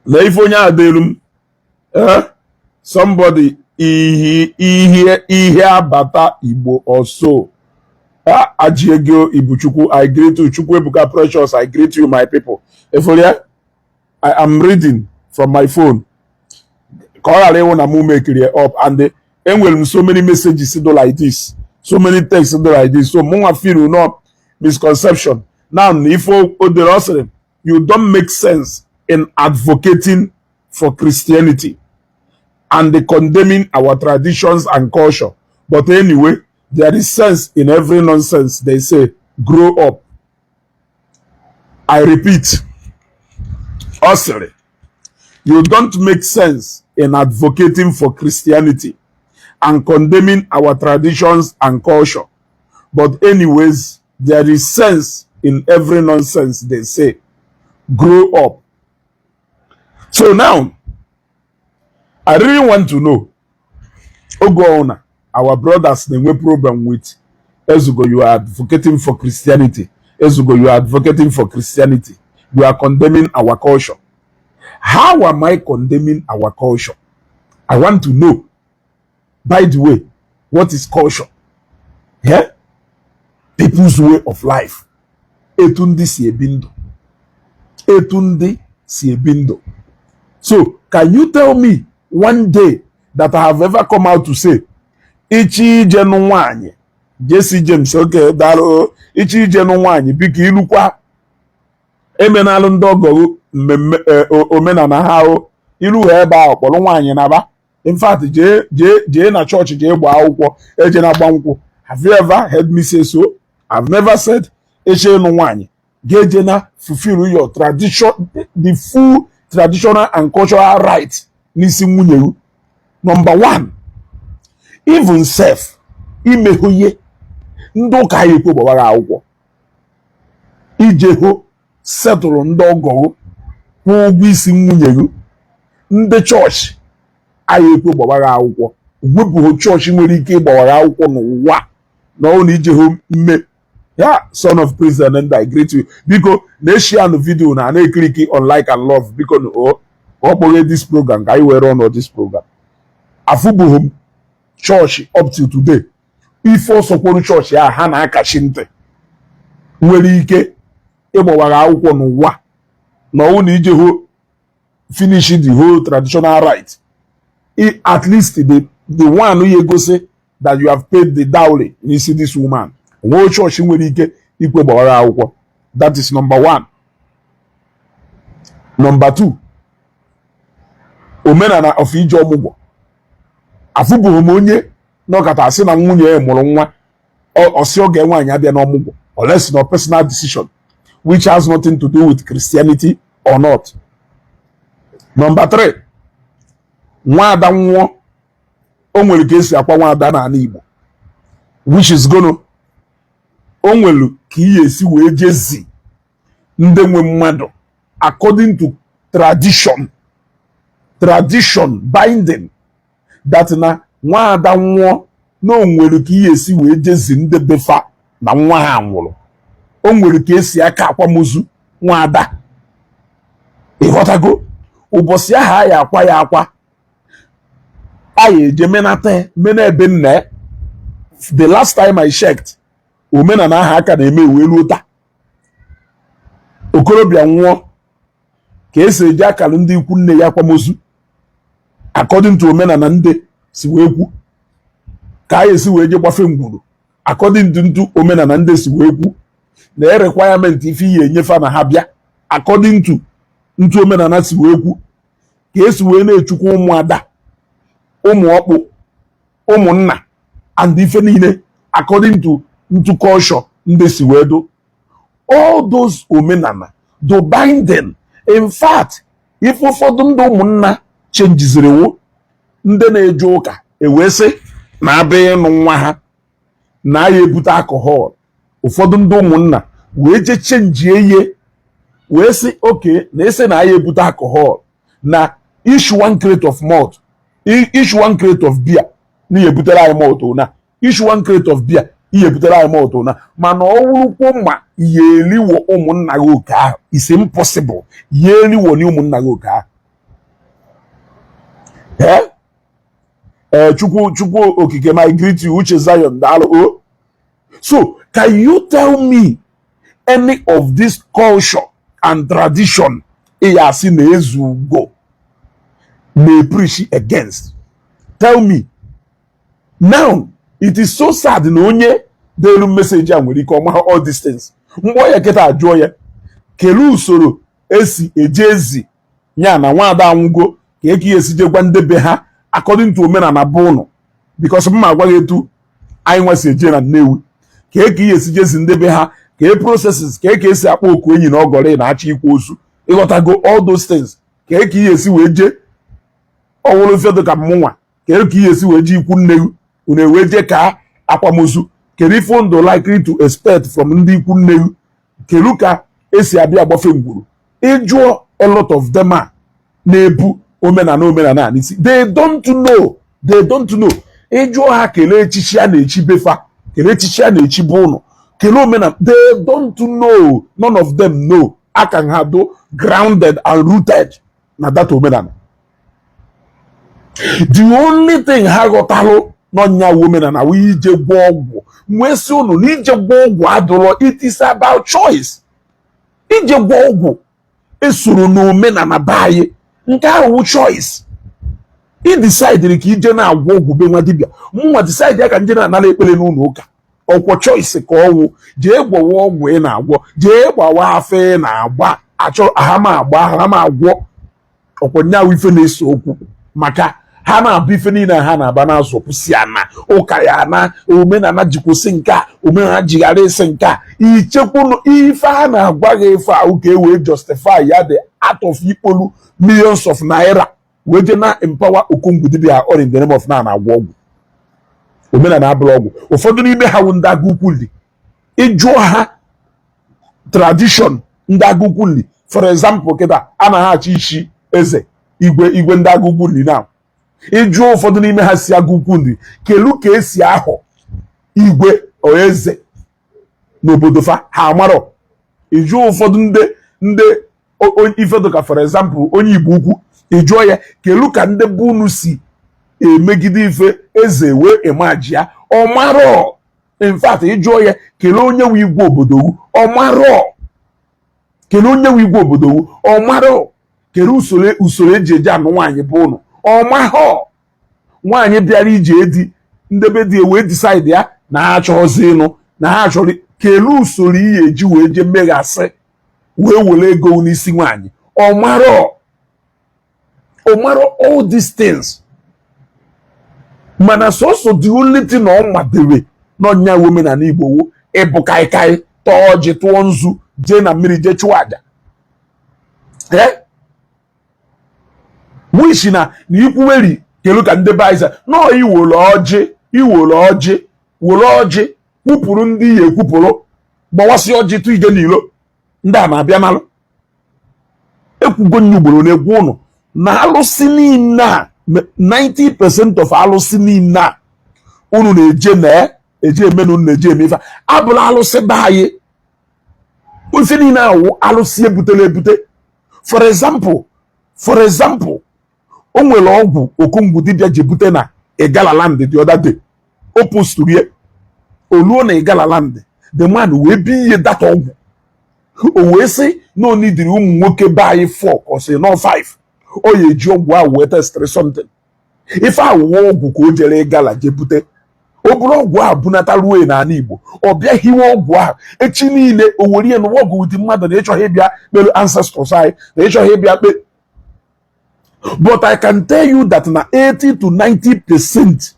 Na ife onye a delu m, eh? Somebody ihe ihe ihe abata Igbo also. Ah, Ajiego Ibuchukwu, I greet you. Chukwu Ebuka Precious, I greet you, my people. Eforia, I am reading from my phone. Ka ọ ghara ịwụ na mụ mekiri up and enwere m so many messages do like this, so many texts do like this. So mụnwa feel no misconception. Now, ife o dere, ọ sịrị, "You don't make sense in advocating for Christianity and the condemning our traditions and culture. But anyway, there is sense in every nonsense they say. Grow up." I repeat, ọ sịrị, "You don't make sense in advocating for Christianity and condemning our traditions and culture. But anyways, there is sense in every nonsense they say. Grow up." So now, I really want to know, oge ọbụla our brothers na-enwe problem with Ezugo, "You are advocating for Christianity. Ezugo, you are advocating for Christianity. You are condemning our culture." How am I condemning our culture? I want to know. By the way, what is culture? Yeah? People's way of life. Etu ndị si ebi ndụ. Etu ndị si ebi ndụ. So, can you tell me one day that I have ever come out to say, ichi ije nụ nwaanyị, Jesse James, okay, daalụ, ichi ije nụ nwaanyị, biko ilukwa emenalụ ndị ọgọ mmemme omenala ha o ilu ha ebe ahụ kpọrọ nwaanyị naba. In fact, jee jee jee na chọọchị jee gbaa akwụkwọ eje na agba nkwụ. Have you ever heard me say so? I've never said eche ịnụ nwaanyị ga-eje na fulfill your tradition, the full traditional and cultural right n'isi nwunye gị. Number one, even sef imehụ ihe ndị ụka ya ekwe gbawara akwụkwọ ije hụ setụrụ ndị ọgọ gị, kwụọ ụgwọ isi nwunye gị, ndị chọọchị anyị ekwe gbawara akwụkwọ. Wepụghị chọọchị nwere ike ịgbawara akwụkwọ n'ụwa na ọ na ije hụ mme ya. Son of Prison and I greet you. Biko na-eshianụ video na na-eclick on like and love, biko na o ka ọ kpọghee this program ka anyị were ọnụ this program. Afụbụghị m chọọchị up till today, ife ọsọkwuru chọọchị ahụ ha na-akachi ntị nwere ike ịgbawara akwụkwọ n'ụwa na ọwụ na ije hụ finish the whole traditional right, at least the one ya egosi that you have paid the dowry n'isi this woman. Nwee chọọchị nwere ike ikwe gbawara akwụkwọ. That is number one. Number two, omenala of ije ọmụgwọ. Afụbụghị m onye nọkọta asị na nwunye ya mụrụ nwa, ọsị oge nwaanyị abịa n'ọmụgwọ, unless no personal decision which has nothing to do with Christianity or not. Number three, nwaada nwụọ, o nwere ka esi akwa nwaada n'ala Igbo, which is gonna o nwere ka iyi esi wee jezi ndị nwe mmadụ according to tradition, tradition binding that na nwaada nwụọ na o nwere ka iyi esi wee jezi ndị befa na nwa ha nwụrụ. O nwere ka esi aka akwamozu nwaada, ịghọtago? Ụbọchị ahụ a ya akwa ya akwa, a ya eje menata mena ebe nna ya. The last time I checked, omenala ahụ aka na-eme wee ruo taa. Okorobịa nwụọ, ka esi eji akara ndị ikwu nne ya akwamozu according to omenala ndị si wee kwu, ka a esi wee je gbafe ngwuru according to ntu omenala ndị si wee kwu, na requirement ife ihe enyefa na ha bịa according to ntu omenala si wee kwu, ka esi wee na-echukwa ụmụada, ụmụ ọkpụ, ụmụnna and ife niile according to ntu culture ndị si wee do. All those omenala do binding. In fact, ife ụfọdụ ndị ụmụnna chenjiziri wo ndị na-eje ụka ewee sị na abịa ịnụ nwa ha na ya ebute alcohol. Ụfọdụ ndị ụmụnna wee je chenjie ihe wee sị oke na ese na ya ebute alcohol na each one crate of malt, each one crate of beer na ihe ebutere anyị malt, na each one crate of beer ihe ebutere anyị malt, na mana ọ wụrụkwo ma ihe eliwo ụmụnna gị oke ahụ is impossible. Ihe eliwo na ụmụnna gị oke ahụ. Ee ee, Chukwu, Chukwu Okike, my greet you. Uche Zion, daalụ o. So can you tell me any of this culture and tradition ị ya asị na Ezugo na-preach against? Tell me now. It is so sad na onye deelu message a nwere ike ọma all these things. Mgbe ya kịta ajụọ ya kelee usoro esi eje ezi ya na nwaada anwụgo, ka eke ya esi jegwa ndị be ha according to omenala bụ ụnụ, because mma agwa gị etu anyị nwa si eje na Nnewi, ka eke ya esi jezi ndị be ha, ka e processes, ka eke esi akpọ oku enyi na ọgọrị na-achọ ikwu ozu, ịghọtago? All those things, ka eke ya esi wee jee ọwụrụ ife dị ka mụnwa, ka eke ya esi wee jee ikwu nne gị, unu ewee jee ka akwamozu, kedu ife ndụ likely to expect from ndị ikwu nne gị, kedu ka esi abịa agbafe ngwuru. Ịjụọ a lot of them a na-ebu omenala omenala a n'isi, they don't know, they don't know. Ịjụọ ha kelee echichi a na-echi befa, kelee echichi a na-echi bụ ụnụ, kelee omenala, they don't know. None of them know. Aka ha do grounded and rooted na that omenala. The only thing ha ghọtalụ n'ọnya omenala wụ ije gwọ ọgwụ. Nwee sị ụnụ na ije gwọ ọgwụ adụrọ. It is about choice. Ije gwọ ọgwụ esoro n'omenala be anyị, nke ahụ wụ choice. Ị decide ka ije na-agwọ ọgwụ be nwa dibịa, mụnwa decide ya ka nje na-anara ekpere n'ụlọ ụka, ọkwọ choice ka ọwụ. Jee gwọwa ọgwụ ị na-agwọ, jee gbawa afa ị na-agba, achọ ha ma agba ha ma agwọ, ọkwọ nyawu ife na-ese okwu, maka ha na-abụ ife niile ha na-aba na-azọpụsi ana ụka ya na omenala jikwụsị nke a, omenala jighara isi nke a ichekwunu. Ife a na-agwa gị, ife ahụ ka e wee justify ya, the art of ikpolu millions of naira wee je na empower Okongwu dibia, all in the name of na na-agwọ ọgwụ. Omenala abụrụ ọgwụ. Ụfọdụ n'ime ha wụ ndị agụ ukwu li. Ịjụọ ha tradition ndị agụ ukwu li, for example, kịta anaghị achọ ichi eze igwe, igwe ndị agụ ukwu li na ịjụọ ụfọdụ n'ime ha si agụ ukwu nri, kelu ka esi ahọ igwe eze n'obodo fa, ha amarọ. Ịjụọ ụfọdụ ndị ife dịka, for example, onye Igbo Ukwu, ịjụọ ya kelu ka ndị bụ unu si emegide ife eze wee emaji ya, ọ marọ. In fact, ịjụọ ya kelee onye nwe igwe obodo wu, ọ marọ. Kelee onye nwe igwe obodo wu, ọ marọ. Kelee usoro eji eje anụ nwaanyị bụ ụnụ, ọ mahọ. Nwaanyị bịara ije edi ndebe dị wee decide ya na ha achọghịzị ịnụ, na ha chọrọ, kelee usoro iyi eji wee jee meghasị wee were ego n'isi nwaanyị, ọ marọ, ọ marọ all these things. Mana sọsọ the only thing na ọ madebe n'ọnya omenala Igbo wo ịbụ kaikai, tọọ ọjị, tụọ nzu, jee na mmiri, jee chụọ aja. Ee, wishi na ikwuweri kelu ka ndị be anyị sị nọọ iwere ọjị, iwere ọjị, were ọjị kwupụrụ ndị ya ekwupụrụ, gbawasị ọjị, tụ ije n'ilo, ndị a na-abịa nalụ. Ekwugo nye ugboro na-egwu ụnụ na alụsị niile a, 90% of alụsị niile a unu na-eje na eje emenu na-eje eme ife abụla alụsị be anyị. Ife niile awụ alụsị ebutere ebute. For example, o nwere ọgwụ Okongwu dibịa ji bute na Igala land the other day. O posturu ya oluo na Igala land, the man wee bi ihe data ọgwụ, o wee sị na o nidiri ụmụ nwoke be anyị 4, ka ọ sị nọ 5, ọ ya eji ọgwụ ahụ wee testịrị something. Ife awụwa ọgwụ ka o jere Igala jee bute. O buru ọgwụ ahụ bunata ruo n'ala Igbo, ọ bịa hiwe ọgwụ ahụ echi niile, o were ihe n'ụwa ọgwụ ụdị mmadụ na ịchọghị ịbịa kpere ancestors anyị, na ịchọghị ịbịa kpe. But I can tell you that na 80 to 90%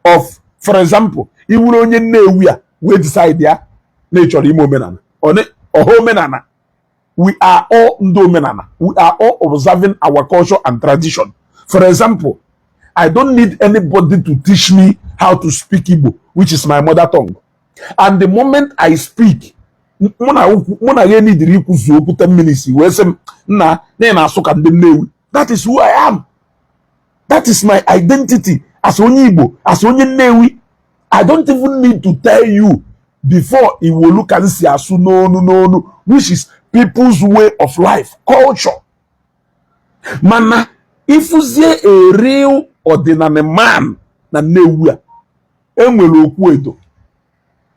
of, for example, iwuru onye Nnewi a wee decide ya na ị chọrọ ime omenala, ọha omenala, we are all ndị omenala, we are all observing our culture and tradition. For example, I don't need anybody to teach me how to speak Igbo, which is my mother tongue, and the moment I speak, mụ na ya nidiri ikwuzu okwu 10 minutes wee sị m nna na ị na-asụ ka ndị Nnewi. That is who I am. That is my identity as onye Igbo, as onye Nnewi. I don't even need to tell you before iwolu ka m si asụ n'onu n'onu, which is people's way of life, culture. Mana Ịfụzie a real ọdịnala man na Nnewi a, enwere okwu edo,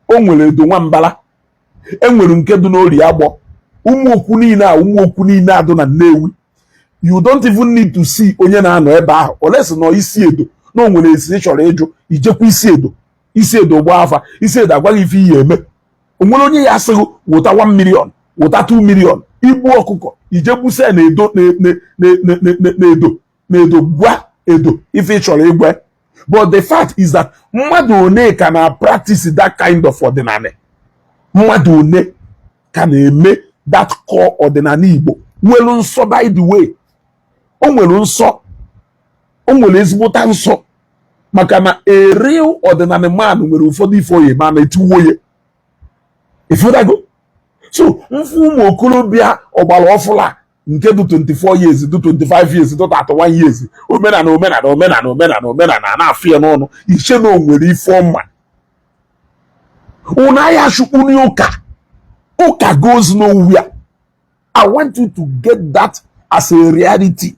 o nwere edo nwambala, enwere nke dị n'Ori Agbọ, ụmụ okwu niile a, ụmụ okwu niile a dị na Nnewi. You don't even need to see onye na-anọ ebe ahụ, olesi nọ isi edo na o nwere esi ị chọrọ ịjụ, ijekwa isi edo, isi edo gbaa afa, isi edo agwaghị ife iyi eme. O nwere onye ya asịghị wụta 1 million, wụta 2 million, igbu ọkụkọ, ije gbusa na edo na edo na edo, gwa edo ife ị chọrọ igwe. But the fact is that mmadụ one ka na practice that kind of ọdịnala? Mmadụ one ka na-eme that core ọdịnala Igbo nwere nsọ? By the way, o nwere nsọ, o nwere ezigbota nsọ, maka na a real ọdịnala man nwere ụfọdụ ife oye ma na-etiwo ya ịfụdago. So mfu ụmụ okorobịa ọgbara ọfụla nke dị 24 years, dị 25 years, dị 31 years, omenala, omenala, omenala, omenala, omenala na-afụ ya n'ọnụ, iche na o nwere ife ọma. Unu ahịa chukwu n'ụka, ụka goes nowhere. I want you to get that as a reality.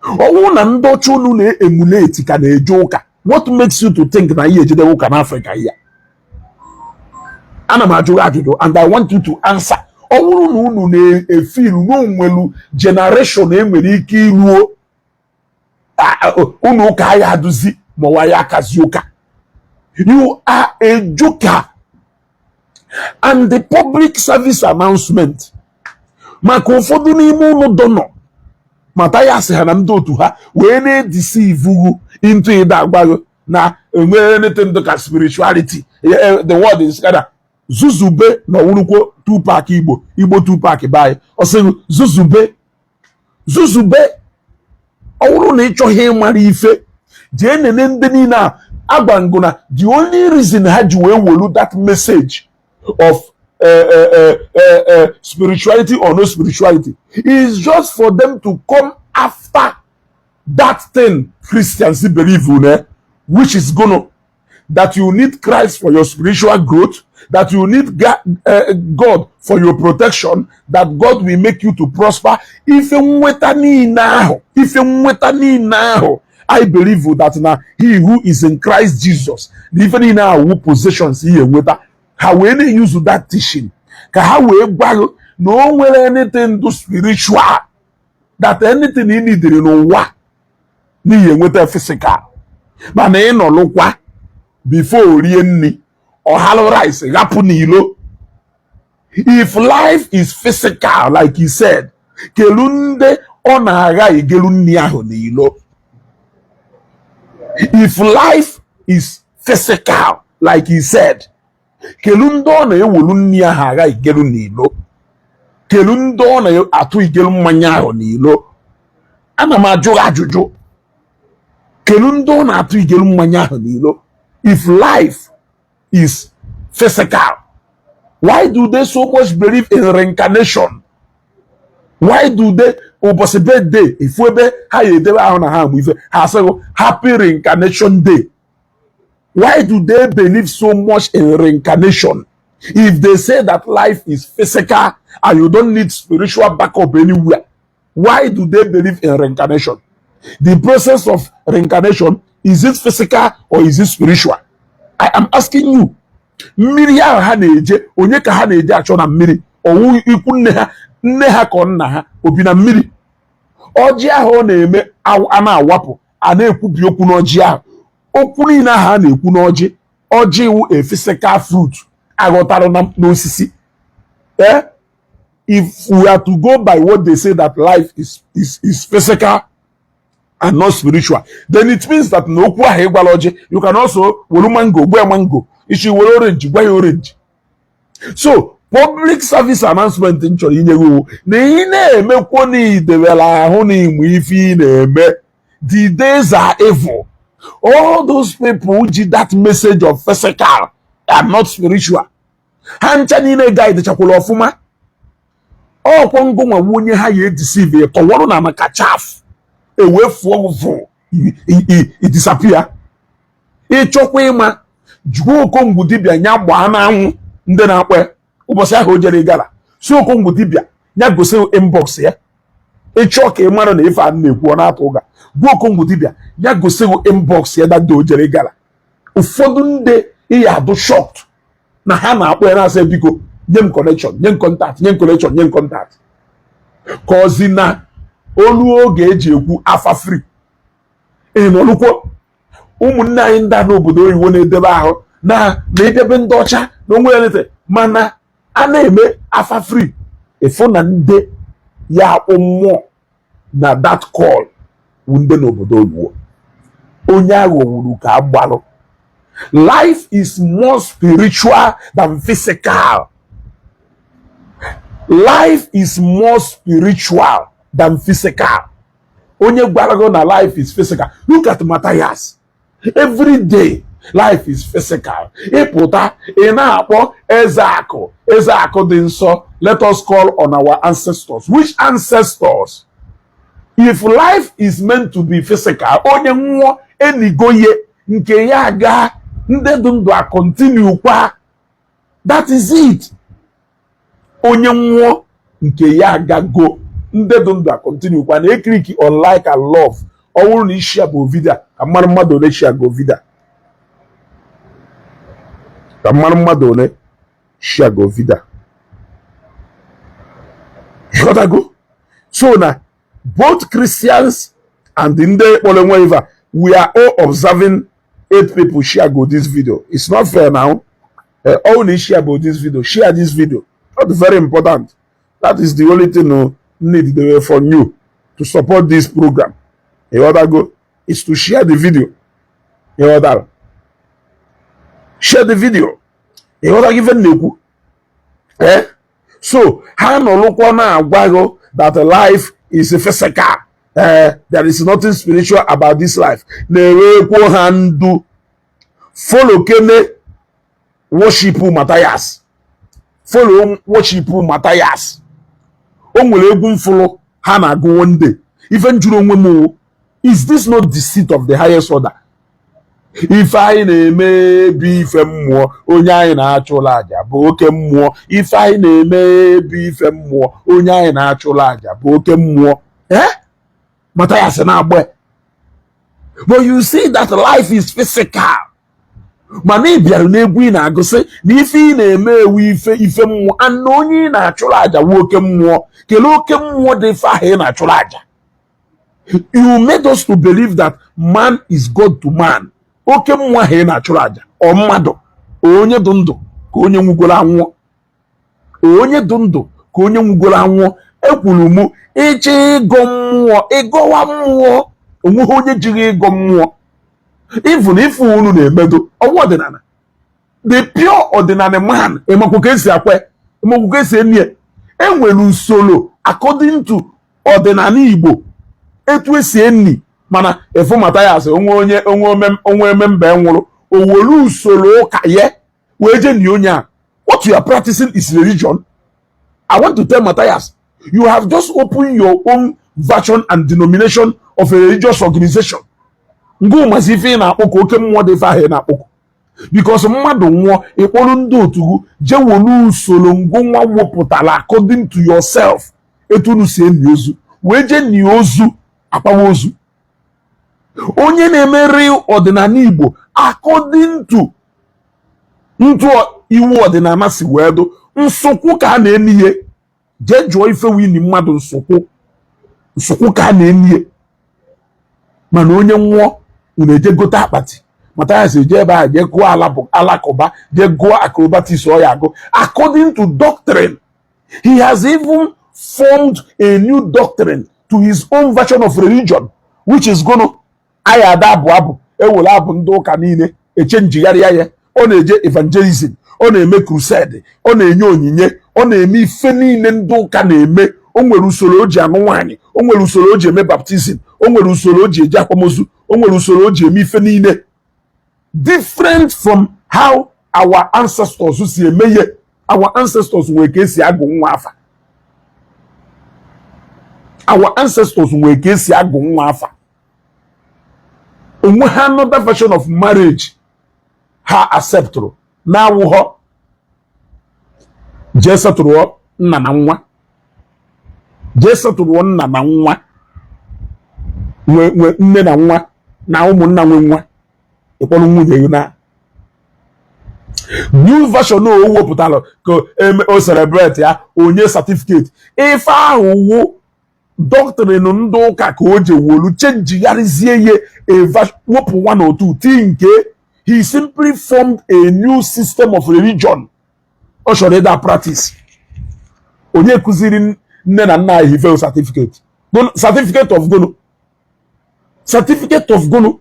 Ọwụ na ndị ọcha unu na-emulate ka na-eje ụka, what makes you to think na ihe ejidere ụka n'Africa ya? Ana m ajụ gị ajụjụ and I want you to answer. Ọ bụrụ na unu na-efilu na onwelu generation enwere ike iruo unu ụka ya adụzi ma ọwa ya akazi ụka, you are a joker. And the public service announcement maka ụfọdụ n'ime unu dọnọ mata ya sị ha na ndị otu ha wee na-edeceive into ịda agwaghị na enwere anything dị ka spirituality, the word is kada zuzube na ọwụrụkwo Tupac Igbo, Igbo Tupac be anyị. Ọ sịghị zuzube, zuzube. Ọ bụrụ na ị chọghị ịmara ife, jee nene ndị niile a agwa ngụ na the only reason ha ji wee welu that message of spirituality or no spirituality is just for them to come after that thing Christians believe in, which is gonna that you need Christ for your spiritual growth, that you need God for your protection, that God will make you to prosper. Ife nweta niile ahụ, ife nweta niile ahụ, I believe that na he who is in Christ Jesus, na ife niile ahụ possessions ihe nweta, ha wee na-use that teaching ka ha wee gwa gị na o nwere anything do spiritual, that anything ị neediri n'ụwa n'ihi enweta physical. Mana ị nọlụkwa before rie nri, ọhalụ rice ghapụ n'ilo. If life is physical like he said, kelu ndị ọ na-agha egelu nri ahụ n'ilo? If life is physical like he said, kelu ndị ọ na-ewelu nri ahụ agha igelu n'ilo? Kelu ndị ọ na-atụ igelu mmanya ahụ n'ilo? Ana m ajụ gị ajụjụ, kelu ndị ọ na-atụ igelu mmanya ahụ n'ilo? If life is physical, why do they so much believe in reincarnation? Why do they ụbọchị birthday ifu ebe ha ya edebe ahụ na ha amụ ife, ha asịghị "Happy Reincarnation Day"? Why do they believe so much in reincarnation if they say that life is physical and you don't need spiritual backup anywhere? Why do they believe in reincarnation? The process of reincarnation, is it physical or is it spiritual? I am asking you. Mmiri ahụ ha na-eje, onye ka ha na-eje achọ na mmiri? Ọwụ ikwu nne ha, nne ha ka ọ nna ha obi na mmiri? Ọjị ahụ ọ na-eme a na-awapụ, a na-ekwubi okwu n'ọjị ahụ, okwu niile ahụ a na-ekwu n'ọjị, ọjị wụ a physical fruit aghọtara n'osisi. Eh, if we are to go by what they say, that life is physical and not spiritual, then it means that na okwu ahụ ịgwala ọjị, you can also were mango gwa ya mango, ichi were orange gwa ya orange. So public service announcement m chọrọ inye gị iwu na ị na-emekwo na idebere ahụ na ịmụ ife ị na-eme. The days are evil. All those people ji that message of physical and not spiritual, ha ncha niile guide chakwara ọfụma. Ọkwọ ngụnwa onye ha ya edeceive tọwọrọ na maka chaff ewee fụọ idisappear. Ịchọkwa ịma, jụọ Okongwu dibịa nya gbaa n'anwụ ndị na-akpọ ya ụbọchị ahụ o jere gara si Okongwu dibịa ya gosi inbox ya. Ịchọọ ka ị mara na ife a na-ekwu ọ na-atụ ụga, gwa Okongwu dibịa ya gosi gị inbox ya that day o jere gara. Ụfọdụ ndị iya adụ shocked na ha na-akpọ ya na-asị, "Biko nye m connection, nye m contact, nye m connection, nye m contact," ka ọzi na olu oge eji ekwu afa free. Ị nọlụkwo ụmụnne anyị ndị a n'obodo oyibo na-edebe ahụ na edebe ndị ọcha na onwe ya nete, mana a na-eme afa free, ịfụ na ndị ya akpụ mmụọ na that call wụ ndị n'obodo oyibo. Onye aghọwuru ka agbalụ. Life is more spiritual than physical. Life is more spiritual than physical. Onye gwara gị na life is physical? Look at Matthias. Every day life is physical. Ịpụta, ị na-akpọ eze akụ, eze akụ dị nsọ, "Let us call on our ancestors." Which ancestors? If life is meant to be physical, onye nwụọ, enigoye nke ya gaa, ndị dị ndụ a continue kwa. That is it. Onye nwụọ, nke ya agago, ndị dị ndụ a continue kwa. Na e click on like and love. Ọ bụrụ na ishia bụ video, ka mmadụ mmadụ ole share go video, ka mmadụ mmadụ ole share go video. Ịghọtago? So na both Christians and ndị kpọrọ nwe ife, we are all observing. Eight people share go this video. It's not fair now. All na share about this video, share this video. Not very important. That is the only thing no need the way from you to support this program. Ịghọtago? Is to share the video. Ịghọtara? Share the video. Ịghọtago ife m na-ekwu? Eh, so ha nọrụkwa na-agwa gị that life is physical, there is nothing spiritual about this life. Na-ewekwo ha ndu follow kene worship Matthias, follow worship Matthias. O nwere egwu mfụlụ ha na-agụ one day. Ife m jụrụ onwe m o, is this not deceit of the highest order? Ife anyị na-eme bụ ife mmụọ, onye anyị na-achụla aja bụ oke mmụọ. Ife anyị na-eme bụ ife mmụọ, onye anyị na-achụla aja bụ oke mmụọ. Eh, Matthias na-agba. But you see that life is physical, mana ị bịara n'egwu ị na-agụsị na ife ị na-eme ewu ife mmụọ, and na onye ị na-achụrụ aja wu oke mmụọ. Kelee oke mmụọ dị ife ahụ ị na-achụrụ aja. You made us to believe that man is God to man. Oke mmụọ ahụ ị na-achụrụ aja, ọ mmadụ onye dị ndụ ka onye nwugoro anwụọ? Onye dị ndụ ka onye nwugoro anwụọ? Ekwuru m, ịchọ ịgọ mmụọ, ịgọwa mmụọ. Onweghị onye jighị ịgọ mmụọ. Even ife unu na-emedo ọnwụ ọdịnala, the pure ọdịnala man, ịmakwa ka esi akwe, ịmakwa ka esi enie. Enwere usoro according to ọdịnala Igbo etu esi eni. Mana efu Mathias, onwe onye onwe eme mba nwụrụ, o were usoro ụka ya wee jee nie onye a. What you are practicing is religion. I want to tell Matthias, you have just opened your own version and denomination of a religious organization. Ngụ mazi ife ị na-akpọ ka oke mmụọ dị ife ahụ ị na-akpọkọ, because mmadụ nwụọ, ịkpọrọ ndị otu gị jee were usoro ngụ nwa wepụtara according to yourself etu unu si eni ozu wee jee nie ozu, akpawa ozu. Onye na-emeri ọdịnala Igbo according to ntụ iwu ọdịnala si wee dụ, nsụkwụ ka a na-eniye. Jee jụọ ife wini mmadụ, nsụkwụ, nsụkwụ ka a na-eniye. Mana onye nwụọ, unu eje gote akpati. Mathias eje ebe a jee gụọ alakụba, jee gụọ acrobatics. Ọ ya agụ according to doctrine. He has even formed a new doctrine to his own version of religion, which is gonna anyị ada abụ abụ ewere abụ ndị ụka niile eche njigharịa ya. Ọ na-eje evangelism, ọ na-eme crusade, ọ na-enye onyinye, ọ na-eme ife niile ndị ụka na-eme. O nwere usoro o ji anụ nwaanyị, o nwere usoro o ji eme baptism, o nwere usoro o ji eje akwamozu, o nwere usoro o ji eme ife niile, different from how our ancestors si eme ihe. Our ancestors nwere ka esi agụ nwa afa. Our ancestors nwere ka esi agụ nwa afa. Onwe ha another version of marriage ha acceptụrụ na-awụghọ jee setụrụ nna na nwa. Jee setụrụ nna na nwa nwe nwe, nne na nwa na ụmụnna nwe nwa, ịkpọrọ nwunye gị na new version o wepụtara ka o celebrate ya, onye certificate. Ife ahụ wụ doctrine ndị ụka ka o ji wolu changegharịzie ihe, wepụ one or two tii nke. He simply formed a new system of religion ọ chọrọ ịda practice. Onye kụziri nne na nna anyị ife certificate? Certificate of gono? Certificate of gono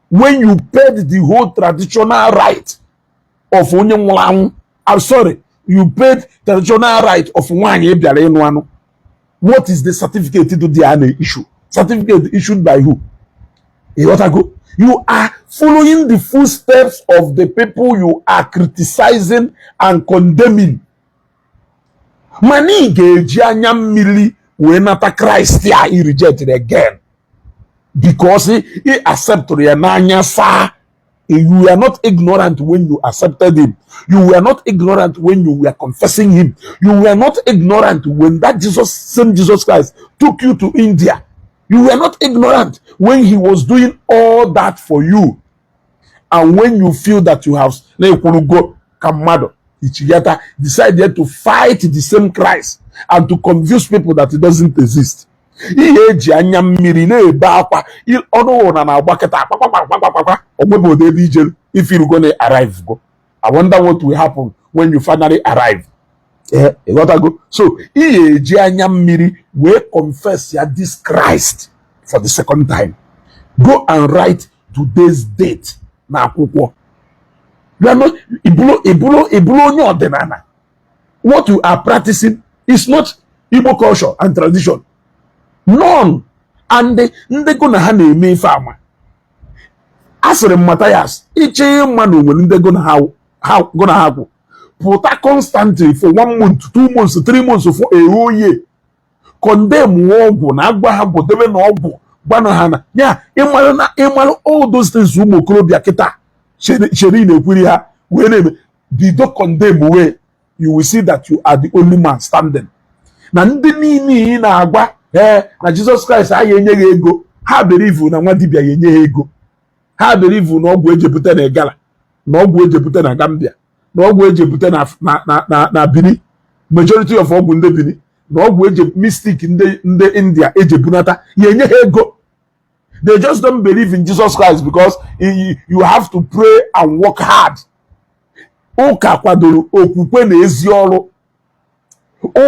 when you paid the whole traditional right of onye nwụrụ anwụ? I'm sorry, you paid traditional right of nwaanyị ị bịara ịnụ anụ. What is the certificate do there na issue? Certificate issued by who? Ịghọtago? You are following the footsteps of the people you are criticizing and condemning. Mana ị ga-eji anya mmiri wee nata Christ a i rejected again because ị accepted ya n'anya saa. You were not ignorant when you accepted him. You were not ignorant when you were confessing him. You were not ignorant when that Jesus, same Jesus Christ, took you to India. You were not ignorant when he was doing all that for you. And when you feel that you have na-ekwurugo ka mmadụ ichigata, decided to fight the same Christ and to confuse people that it doesn't exist. Ihe eji anya mmiri na-ebe akwa, ọnụ ụra na-agba kịta kpakpakpakpakpakpa, onwebodo ebe ijelu if you gonna arrive go. I wonder what will happen when you finally arrive. Ee, ịghọtago? So ihe eji anya mmiri wee confess ya this Christ for the second time. Go and write today's date na akwụkwọ. You are not ibulu ibulu ibulu onye ọdịnala. What you are practicing is not Igbo culture and tradition, none. And ndị gụ na ha na-eme ife ama a sịrị m Matthias, ịchọ ịma na onwere ndị gụ na ha kwụ pụta constantly for one month, 2 months, 3 months, for a whole year, condemn ọgwụ na agwa ha gwọdebe na ọgwụ gwanụ ha na ya ịmalụ na ịmalụ all those things. Ụmụ okorobịa kịta chere ị na-ekwuri ha wee na-eme bido condemn wee, you will see that you are the only man standing. Na ndị niile ị na-agwa ee na Jizọs Kraịst agha enye gị ego, ha believe na nwa dibịa ga-enye ha ego. Ha believe na ọgwụ ejebute na Igala, na ọgwụ ejebute na Gambia, na ọgwụ ejebute na Benin, majority of ọgwụ ndị Benin, na ọgwụ eje mystic ndị India ejebunata ya enye ha ego. They just don't believe in Jesus Christ because you have to pray and work hard. Ụka kwadoro okwukwe na ezi ọrụ.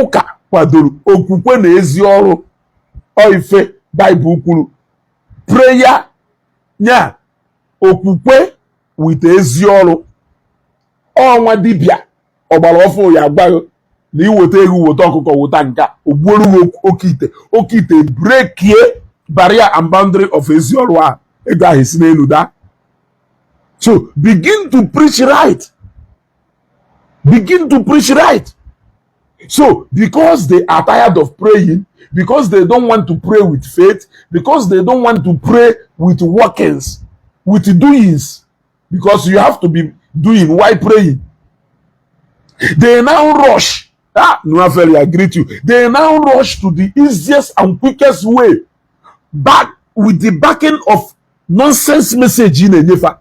Ụka kwadoro okwukwe na ezi ọrụ. Ọ ife Baịbụl kwuru, prayer nya okwukwe with ezi ọrụ. Ọnwa dibịa ọgbara ọfụ ya agwaghị na iweta ego, weta ọkụkọ, weta nka, ogbuoru gị oke ite, oke ite breakie barrier and boundary of ezi ọrụ ahụ, ego ahụ esi n'elu daa. So begin to preach right, begin to preach right. So because they are tired of praying, because they don't want to pray with faith, because they don't want to pray with workings, with doings, because you have to be doing while praying, they now rush. Ah, Nuafeli, I greet you. They now rush to the easiest and quickest way back with the backing of nonsense message in enyefa.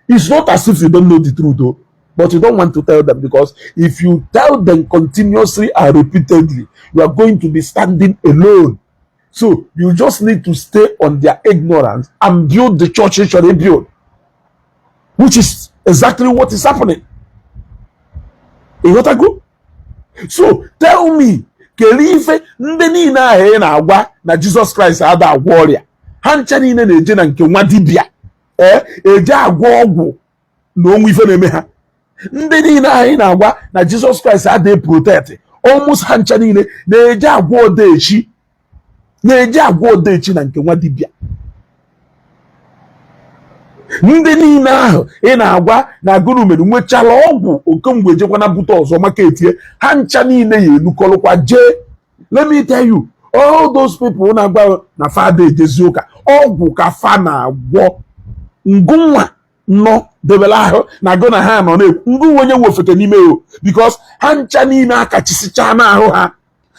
It's not as if you don't know the truth though, but you don't want to tell them, because if you tell them continuously and repeatedly, you are going to be standing alone. So you just need to stay on their ignorance and build the church you should build, which is exactly what is happening. Ịghọtago? So tell me, kedu ife ndị niile ahụ ị na-agwa na Jizọs Kraịst ada agwọ ọrịa, ha ncha niile na-eje na nke nwa dibịa ee eje agwọ ọgwụ na onwe ife na-eme ha? Ndị niile ahụ ị na-agwa na Jizọs Kraịst adịghị protect, almost ha ncha niile na-eje agwọ odechi, na-eje agwọ odechi na nke nwa dibịa. Ndị niile ahụ ị na-agwa na gụrụmere nwechala ọgwụ okemgbe ejekwana bute ọzọ maka etie ha ncha niile ya elukọlụkwa jee. Let me tell you, all those people na-agwa na fada ejezi ụka, ọgwụ ka fa na-agwọ. Ngụnwa nọ debere ahụ na gụ na ha nọ na-ekwu ngụ onye nwe ofeke n'ime o, because ha ncha niile akachisicha n'ahụ ha.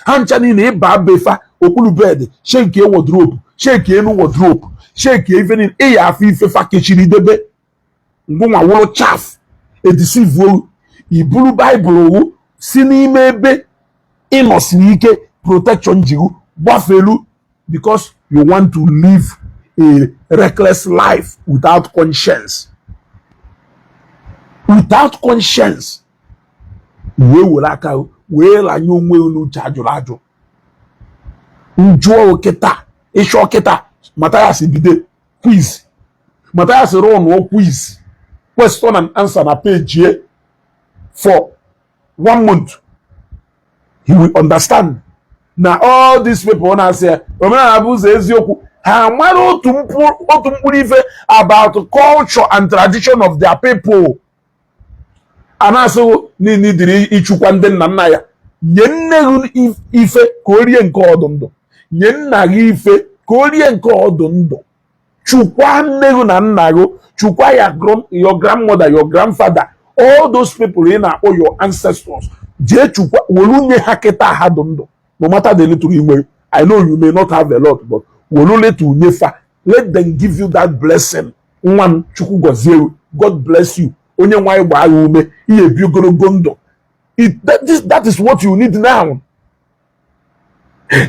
Ha ncha niile ịba befa okpuru bed, check wardrobe, check enu wardrobe, check ife niile, ịya afọ ife fa kechiri debe. Ngụnwa wụrụ chaff edeceive. Iburu Baịbụl wụ si n'ime ebe ịnọsiri ike protection jiru gbafelu, because you want to live a reckless life without conscience, without conscience. Wee were aka wee lanye onwe n'uche ajụrụ ajụ. Njụọ kịta, ịchọ kịta, Mathias bido quiz. Mathias run quiz, question and answer na page for one month, he will understand na all these people na-asị ya omenala bụ ụzọ eziokwu, ha mara otu mkpụrụ ife about culture and tradition of their people. A na-asịghị niile dịrị ịchụkwa ndị nna nna ya. Nye nne gị ife ka o rie nke ọdụ ndụ, nye nna gị ife ka o rie nke ọdụ ndụ. Chukwa nne gị na nna gị, chukwa ya, your grandmother, your grandfather, all those people ị na-akpọ your ancestors. Jee chukwa, welu nye ha kịta ha dị ndụ. No matter the little ị nwere, I know you may not have a lot, but welu little nyefa. Let them give you that blessing. Nwa m, Chukwu gọzie, God bless you, onye nwaanyị gbaa ya ume, ihe ebi ogologo ndụ. That is what you need now.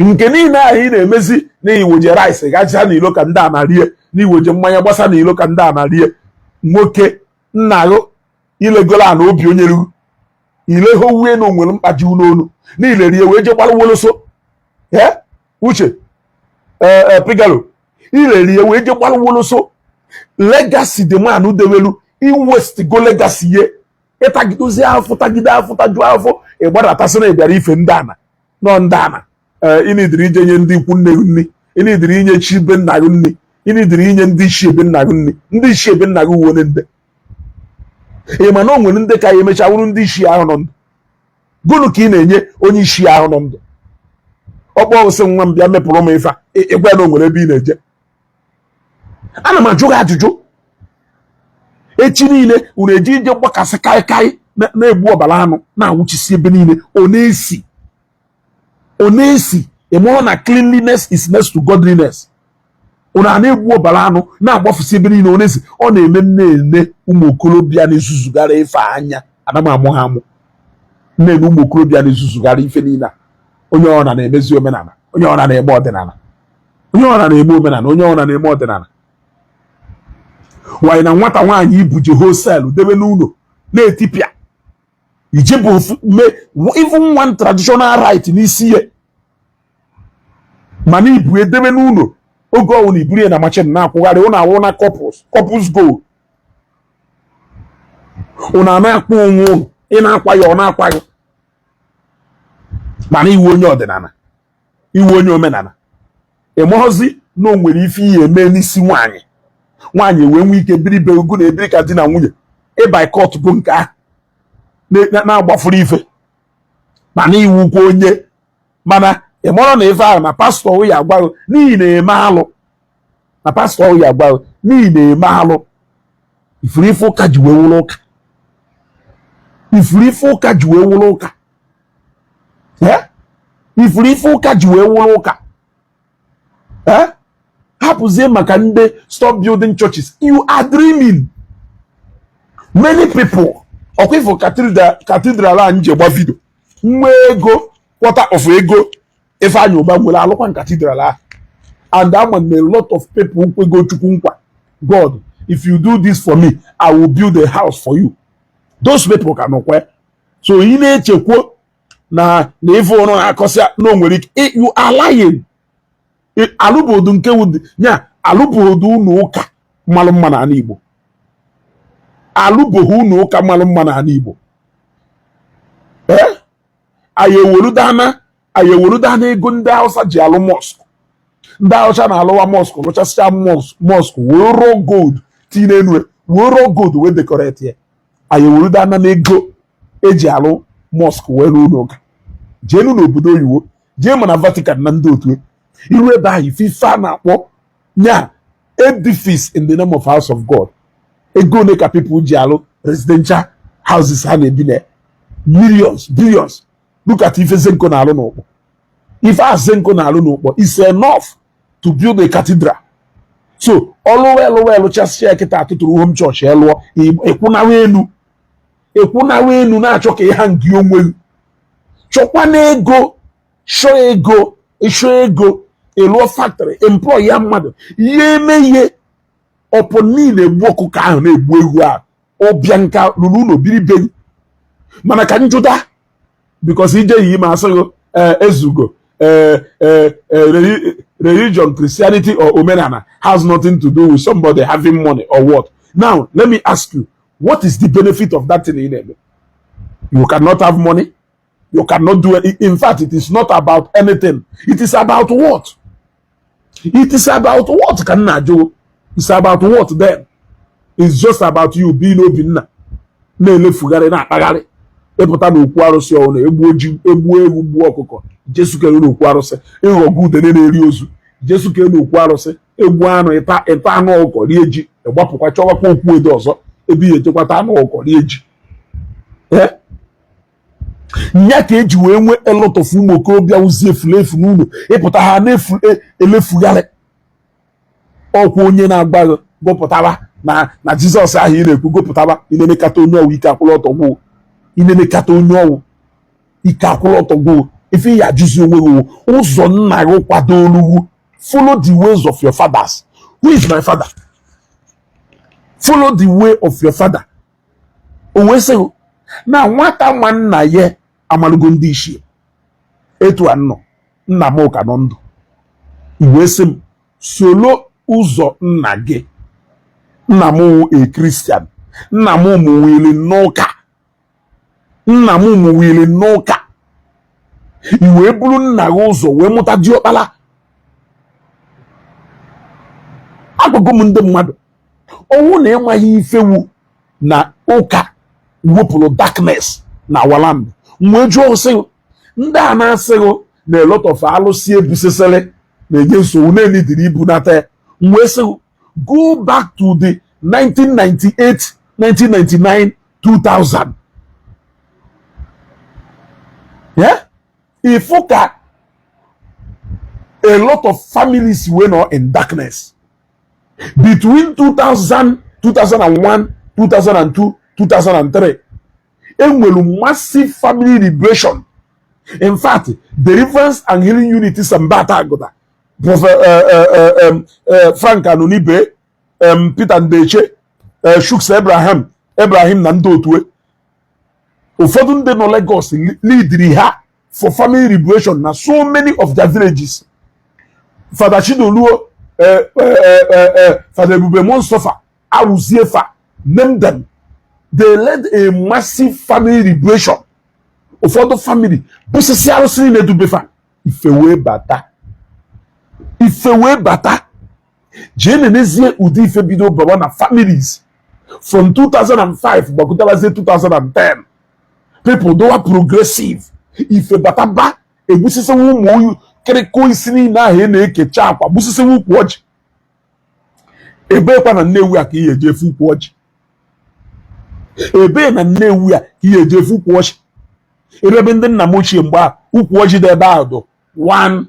Nke niile ahụ ị na-emezi na iweje rice gacha n'ilo ka ndị a na-rie, na iweje mmanya gbasa n'ilo ka ndị a na-rie. Nwoke, nna gị ilegolo a na obi onye ruru ileho wue na onwere mkpaji n'olu niile rie wee je gbara woloso. Ee, uche ee, pigalo ilerie wee je gbara woloso. Legacy the man dewelu, iwaste go legacy ye. Ịtagidozi afọ, tagide afọ, tajuo afọ, ịgbadatasị na ịbịara ife ndị ana nọ ndị ana. Ee, ịnidiri ije nye ndị ikwu nne gị nri, ịnidiri inye chi be nna gị nri, ịnidiri inye ndị ichie be nna gị nri. Ndị ichie be nna gị wuone ndị ị ma na o nwere ndị ka ya emecha wụrụ ndị ichie ahụ nọ ndụ. Gụnụ ka ị na-enye onye ichie ahụ nọ ndụ? Ọkpọ sị, "Nwa m, bịa mepụrụ m ife a." Ịgwa na o nwere ebe ị na-eje. Ana m ajụ gị ajụjụ. Echi niile unu eji ije gbakasị kaikai, na-egbu ọbara anụ, na-awụchisi ebe niile. Ọ na-esi, ọ na-esi. Ị mụrụ na cleanliness is next to godliness. Unu a na-egbu ọbara anụ, na-agbafusi ebe niile, ọ na-esi. Ọ na-eme m na-ene ụmụ okorobịa na-ezuzugara ife anya, ana m amụ ha amụ. Na-ene ụmụ okorobịa na-ezuzugara ife niile a. Onye ọna na-emezi omenala, onye ọna na-eme ọdịnala, onye ọna na-eme omenala, onye ọna na-eme ọdịnala. Nwanyị na nwata nwaanyị ibuje wholesale debe n'ụlọ na-etipịa ijebụ mee even one traditional rite n'isi ya, mana ibu edebe n'ụlọ oge ọwụ na iburu ya na machine na-akwụgharị. Ụnụ awụ na couples, couples goal. Ụnụ a na-akpọ onwe ụnụ, ị na-akwa ya, ọ na-akwa gị, mana iwu onye ọdịnala, iwu onye omenala, ịmụghọzi na o nwere ife ihe eme n'isi nwaanyị. Nwaanyị wee nwee ike biri be ugwu na ebiri ka di na nwunye. Ịboycott bụ nke ahụ na-agbafuru ife, mana iwu kwa onye, mana ị mara na ife ahụ na pastọ ya agwa gị n'ihi na-eme alụ, na pastọ ya agwa gị n'ihi na-eme alụ. Ifuru ife ụka ji wee wụrụ ụka, ifuru ife ụka ji wee wụrụ ụka. Eh? Ifuru ife ụka ji wee wụrụ ụka. Eh? Hapụzie maka ndị stop building churches, you are dreaming. Many people ọkwa ifo cathedral a nje gba video nwa ego, quarter of ego Ifeanyi Uba nwere alụkwa cathedral ahụ. And ama m a lot of people kwego Chukwu nkwa, "God, if you do this for me, I will build a house for you." Those people ka nọkwa. So ị na-echekwo na ife ụrụ na-akọsị na o nwere ike, you are lying. Alụbodo nke wụ nya alụbodo ụlọ ụka mmalụ mma n'ala Igbo, alụboghị ụlọ ụka mmalụ mma n'ala Igbo. Ee, anyị ewerudana ego ndị Hausa ji alụ mosque. Ndị Hausa na-alụwa mosque, lụchasịcha mosque, wee rụọ gold tinye n'elu, wee rụọ gold wee decorate ya. Anyị ewerudana n'ego eji alụ mosque wee rụọ ụlọ ụka. Jeenu n'obodo oyibo, jee ma na Vatican na ndị otu iru ebe ahụ, ife a na-akpọ nya edifice in the name of house of God. Ego ole ka people ji alụ residential houses ha na-ebi na millions, billions? Look at ife Zenko na-alụ n'ụkpọ. Ife Azenko na-alụ n'Ukpor is enough to build a cathedral. So ọlụwa elụwa elụchasịa kịta, atụtụrụ home church elụọ, ịkwụnawa elu, ịkwụnawa elu na-achọ ka ịha ngị onwe gị. Chọkwa n'ego, chọọ ego, ịchọ ego, ịlụọ factory, employ ya mmadụ, ihe eme ihe ọpụ niile, egbu ọkụkọ ahụ na-egbu ewu ahụ. Ọbịa nka lụrụ ụlọ biri be gị. Mana ka njụta, because ije yi ma asịghị ezugo, religion, Christianity or omenala has nothing to do with somebody having money or what. Now let me ask you, what is the benefit of that thing ị na-eme? You cannot have money, you cannot do it. In fact, it is not about anything. It is about what? It is about what? Ka m na-ajụ. It's about what then? It's just about you being Obinna na-elefugharị, na-akpagharị, ịpụta n'okwu arụsị ọhụrụ, egbuo ji, egbuo ewu, gbuo ọkụkọ, jesukere n'okwu arụsị, ịghọgbu udene na-eri ozu, jesukere n'okwu arụsị, egbu anụ, ịta, ịta anụ ọkụkọ, rie ji, ịgbapụkwa chọwakwa okwu edo ọzọ ebe ihe echekwata anụ ọkụkọ, rie ji. Ee, nya ka eji wee nwee a lot of ụmụ okorobịa wuzi efulefu n'ụlọ, ịpụta ha na-efu elefugharị. Ọkwa onye na-agbaghị gụpụtaba na Jizọs ahụ ị na-ekwu, gụpụtaba. Ị na-emekata onye ọwụ, ike akwụrụ ọtọ gwụ. Ị na-emekata onye ọwụ, ike akwụrụ ọtọ gwụ. Ife ya ajụzi onwe gị wụ, ụzọ nna gị kwadolugwu. Follow the ways of your fathers. Who is my father? Follow the way of your father. O wee sị gị, na nwata nwa nna ya amalugo ndị ichie. Etu a nnọ, nna m ka nọ ndụ. I wee sị m solo ụzọ nna gị. Nna m wụ a Christian. Nna m mụwili n'ụka. Nna m mụwili n'ụka. I wee buru nna gị ụzọ wee mụta diọkpala. Agwago m ndị mmadụ, ọnwụ na ịmaghị ifewu na ụka wepụrụ darkness na our land. M wee jụọ sị, ndị a na-asịghị na a lot of alụsị ebusesịrị na-enye nsogbu na-enidiri ibunata ya, m wee sị, go back to the 1998, 1999, 2000. Yeah? Ịfụ ka a lot of families were not in darkness between 2000, 2001, 2002, 2003. Enwere massive family liberation. In fact, Deliverance and Healing Unity Sambata Agoda, Prophet Frank Anonibe, Peter Ndeche, Shuks Abraham, Abraham na ndị otu ụfọdụ ndị nọ Lagos leadiri ha for family liberation na so many of their villages. Father Chidoluo, Father Ebube Monsofa, Awuziefa, name them, they led a massive family liberation. Ụfọdụ family bụsịsị arụsị niile dubefa. Ife wee bata, ife wee bata. Jee nenezie ụdị ife bido bawa na families from 2005 gbakọtabazie 2010. People dowa progressive, ife bataba, egbusisiwa ụmụ oyi kịrịkọ isi niile ahụ ị na-ekecha akwa, gbusisiwa ukwu ọjị. Ebekwa na Nnewi a ka ihe eji efe ukwu ọjị? Ebee na Nnewi a ka ihe eji efe ukwu ọjị? Ebe ndị nna m ochie mgbe a, ukwu ọjị dị ebe ahụ dụ 1,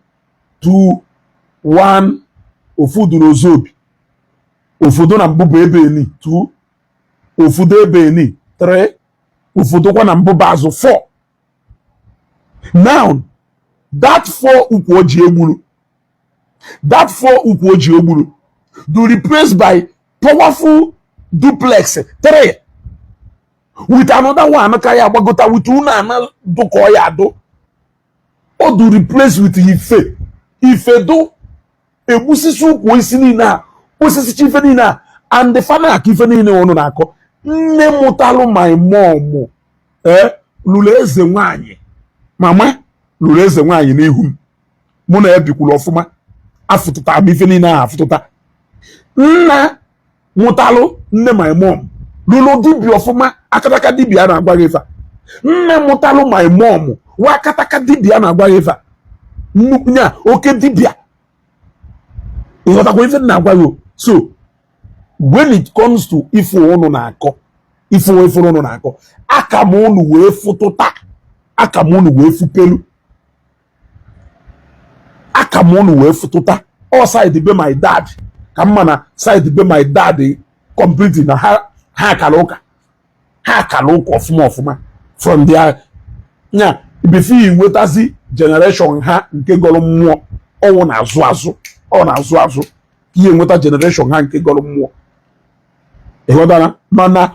2, 1, ofu dị n'Ozobi, ofudo na mbụba ebe eni 2, ofudo ebe eni 3, ụfọdụkwa na mbụba azụ 4. Now that 4 ukwu ọjị egburu, that 4 ukwu ọjị egburu do replaced by powerful duplex 3 with another one ka ya agbagota with unu ana dụkọ ya adụ o do replace with ife ife do egbusisi ukwu isi niile a, osisi ife niile a and the family aka ife niile unu na-akọ. Nne mụtalụ my mom ee lụrụ eze nwanyị, mama lụrụ eze nwanyị n'ihu m. Mụ na ya bikwuru ọfụma, afụtụta m ife niile ahụ afụtụta. Nna mụtalụ nne my mom lụrụ dibịa ọfụma, akataka dibịa na-agwa gị ife a. Nne mụtalụ my mom wa akataka dibịa na-agwa gị ife a. Nnukwu nya oke dibịa, ịghọtakwa ife m na-agwa gị o? So when it comes to ife ụnụ na-akọ, ife ifuru ụnụ na-akọ, aka m ụnụ wee fụtụta, aka m ụnụ wee fupelu. Aka m unu wee fụtụta ọ side be my dad ka mma na side be my dad completely na ha akara ụka, ha akara ụka ọfụma ọfụma from their nya before nwetazi generation ha nke gọrọ mmụọ. Ọnwụ na-azụ azụ, ọ na-azụ azụ ihe nweta generation ha nke gọrọ mmụọ, ịghọtara? Mana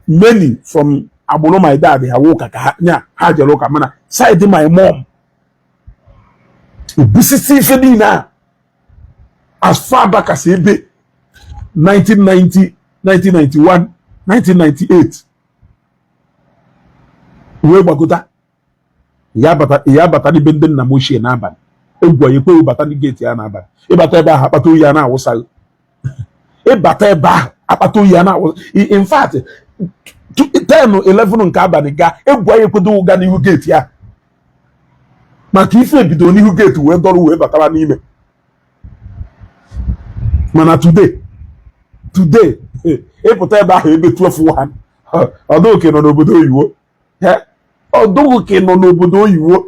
many from agbụrụ my dad, ha wụ ụka ka ha nya ha jere ụka. Mana side my mom, obusisi ife niile a as far back as ebe 1990, 1991, 1998 wee gbagota ya bata, ya bata n'ebe ndị nna m ochie n'abalị. Egwu ya ekweghị bata ndị gate ya n'abalị. Ịbata ebe ahụ, akpata oyi a na-awụsaghị. Ịbata ebe ahụ, akpata oyi a na-awụsa. In fact, 10, 11 nke abalị gaa, egwu ya ekwedo ụga n'ihu gate ya, maka ife ebido n'ihu gate wee dọrọ wee batara n'ime. Mana today, ịpụta ebe ahụ ebe 12, 1, ọdụoke nọ n'obodo oyibo, ọdụoke nọ n'obodo oyibo,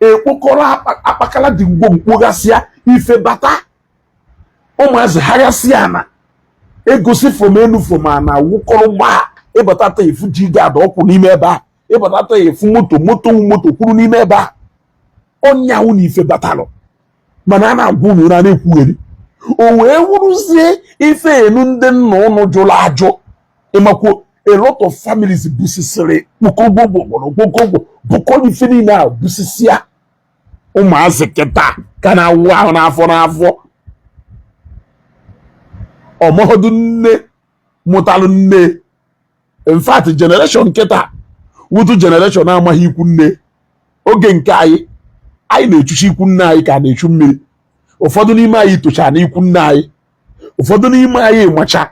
ekpokọrọ akpakala dị ngwongwo, ife bata, ụmụazị haghasịa na egosi from enu, from ana wụkọrọ gbaa. Ịbata efu ji gad ọkwụ n'ime ebe a, ịbata efu moto, moto moto kwuru n'ime ebe a, ọnyanwụ na ife batalụ. Mana a na-agwa unu na na-ekwugheri o wee wụrụzie ife enu ndị nna ụnụ jụrụ ajụ. Ịmakwo a lot of families busisiri kpokogbo bụkọ ife niile a busisia. Ụmụazị kịta ka na-awụ ahụ n'afọ n'afọ, ọmọdụ nne mụtalụ nne. In fact, generation kịta wutu generation amaghị ikwu nne. Oge nke anyị, anyị na-echuchi ikwu nne anyị ka a na-echu mmiri. Ụfọdụ n'ime anyị tocha na ikwu nne anyị, ụfọdụ n'ime anyị macha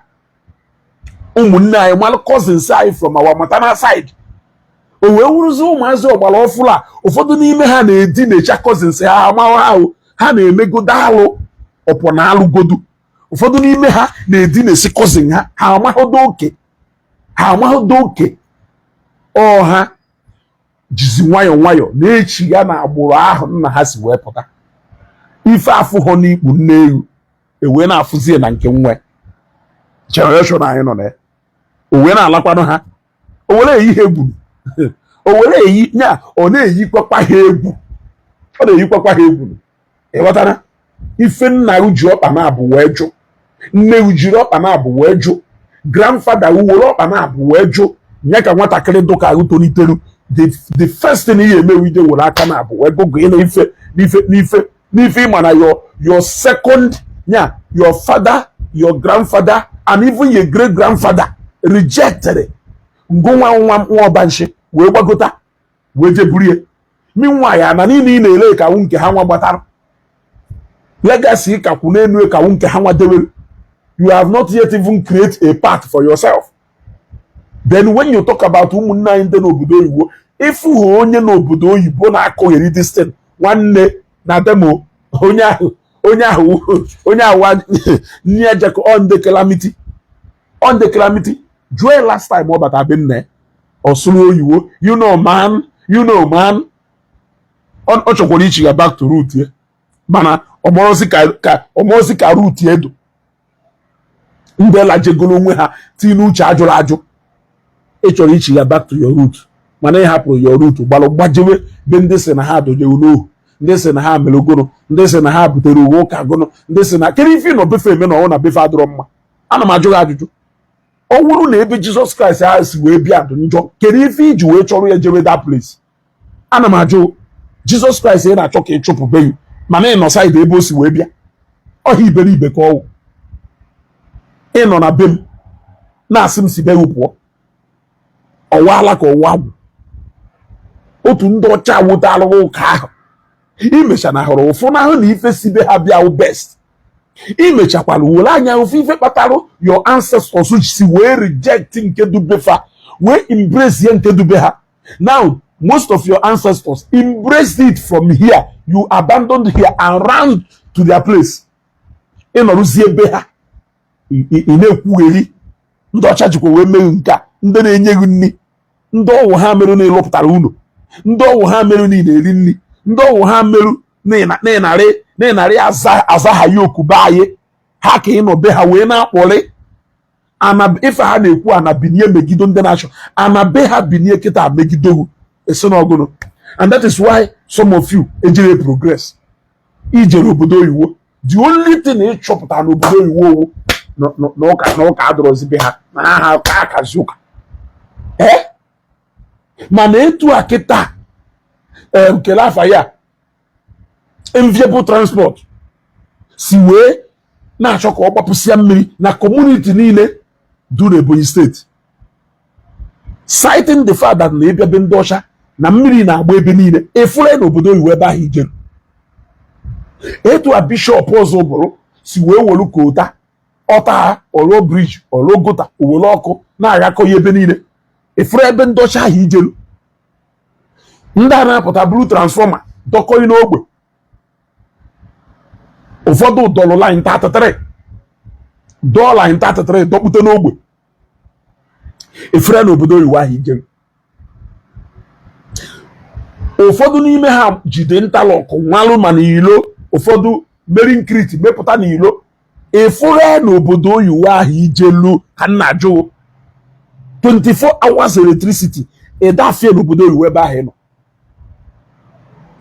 ụmụnne anyị, malụ cousins anyị from our maternal side. O wee wụrụzi ụmụazị ọgbara ọfụrụ a, ụfọdụ n'ime ha na-edinecha cousins ha, amaghị ahụ ha na-emegodo alụ ọpọ na alụgodu. Ụfọdụ n'ime ha na-edinesi cousin ha, ha amaghịdo oke, ha amaghịdo oke. Ọha jizi nwayọọ nwayọọ na-echi ya na agbụrụ ahụ nna ha si wee pụta. Ife afụghọ n'ikpu nne ewu ewee na-afụzie na nke nwe generation anyị nọ na ya, o wee na-alakwanụ ha, o were eyi ha egwu, o were eyi nya, ọ na-eyikwakwa ha egwu, ọ na-eyikwakwa ha egwu. Ịghọtara ife nna ji ọkpa na-abụ wee jụ, nne jiri ọkpa na-abụ wee jụ, grandfather were ọkpa na-abụ wee jụ nye ka nwatakịrị dụka ahụ toliteru. The first thing ihe emewu, ije were aka na-abụ wee gụgụ n'ife n'ife n'ife n'ife. Ịma na your second nya, your father, your grandfather and even your great grandfather rejected ngụnwa nwa nwa ọbanshi wee gbagota wee je burie. Meanwhile, ana niile ị na-ele ka nke ha nwa gbatara, legacy ka kwụ n'enu ka nke ha nwa dewere. You have not yet even create a path for yourself. Then when you talk about ụmụnne anyị ndị n'obodo oyibo, ịfụhụ onye n'obodo oyibo na-akụgheri this thing, nwanne, na demo onye ahụ, onye ahụ, onye ahụ nne ya jekọ on the calamity, on the calamity. Jụọ last time ọ bata be nne, ọ sụrụ oyibo. You know man, you know man, ọ chọkwara ichi ya back to root ya, mana ọmọrọzi ka ọmọrọzi ka root edo. Ndị lajegoro onwe ha tinye n'uche ajụrụ ajụ. Ị chọrọ ichi ya back to your root, mana ị hapụrụ your root gbalụ gbajewe be ndị sị na ha dojewu n'ohu, ndị sị na ha mere ogoro, ndị sị na ha butere uwe ụka gụnụ, ndị sị na kedu ife ị nọ befe eme na ọnwụ na befe adịrọ mma. Ana m ajụ gị ajụjụ: ọ wụrụ na ebe Jizọs Kraịst ahụ si wee bịa dị njọ, kedu ife iji wee chọrọ ya jewe that place? Ana m ajụ. Jizọs Kraịst ị na-achọ ka ị chụpụ be gị, mana ị nọ side ebe o si wee bịa, ọhịa iberibe ka ọwụ. Ị nọ na be m na-asị m si be gị pụọ, ọwaala ka ọwa agwụ. Otu ndị ọcha wutalụ ụka ahụ imecha na hụrụ ụfụ n'ahụ na ife si be ha bịa best. Imechakwala were anya ofe ife kpatara your ancestors si wee reject nke dubefa, wee embrace ye nke dube ha. Now most of your ancestors embraced it from here. You abandoned here and ran to their place. Ịnọrụzie ebe ha, ị na-ekwugheri ndị ọcha jikwa wee meghu nke a. Ndị na-enye gị nri, ndị ọwụ ha merụ na ịlụpụtara unu, ndị ọwụ ha merụ na ị na-eri nri, ndị ọwụ ha merụ. Na-ịnarị azaghaghị oku be anyị ha ka ị nọ be ha wee na-akpọrị ana ife ha na-ekwu, ana binie megido ndị na-achọ ana be ha, binie kịta megido esi n'ọgụnụ. And that is why some of you ejire progress ijere obodo oyiwo. The only thing ị chọpụtara n'obodo oyiwo owu na ụka adọrọzi be ha na ha ka akazi ụka. Ee, mana etu a kịta, ee, nkele afa ya Enviable Transport si wee na-achọ ka ọ gbapụsịa mmiri na community niile du n'Ebonyi Steeti, citing the fact that na ịbịa be ndị ọcha na mmiri na-agba ebe niile, efure n'obodo oyibo ebe ahụ ijere. Etu a bishọp ọzọ bụrụ si wee welu kota ọta ọlụọ bridge, ọlụọ gutter, owere ọkụ na-aghakọ ya ebe niile, efure ebe ndị ọcha ahụ ijelu, ndị a na-apụta buru transformer dọkọghị n'ogbe. Ụfọdụ dọlụ line 33, dọọ line 33 dọkpute n'ogbe, efere n'obodo oyibo ahụ ijelu. Ụfọdụ n'ime ha jide interlock nwalụ ma n'ilo, ụfọdụ meri nkriti mepụta n'ilo, efure n'obodo oyibo ahụ ijelu. Ka nna ajụ, 24 hours electricity ịdafie n'obodo oyibo ebe ahụ ị nọ,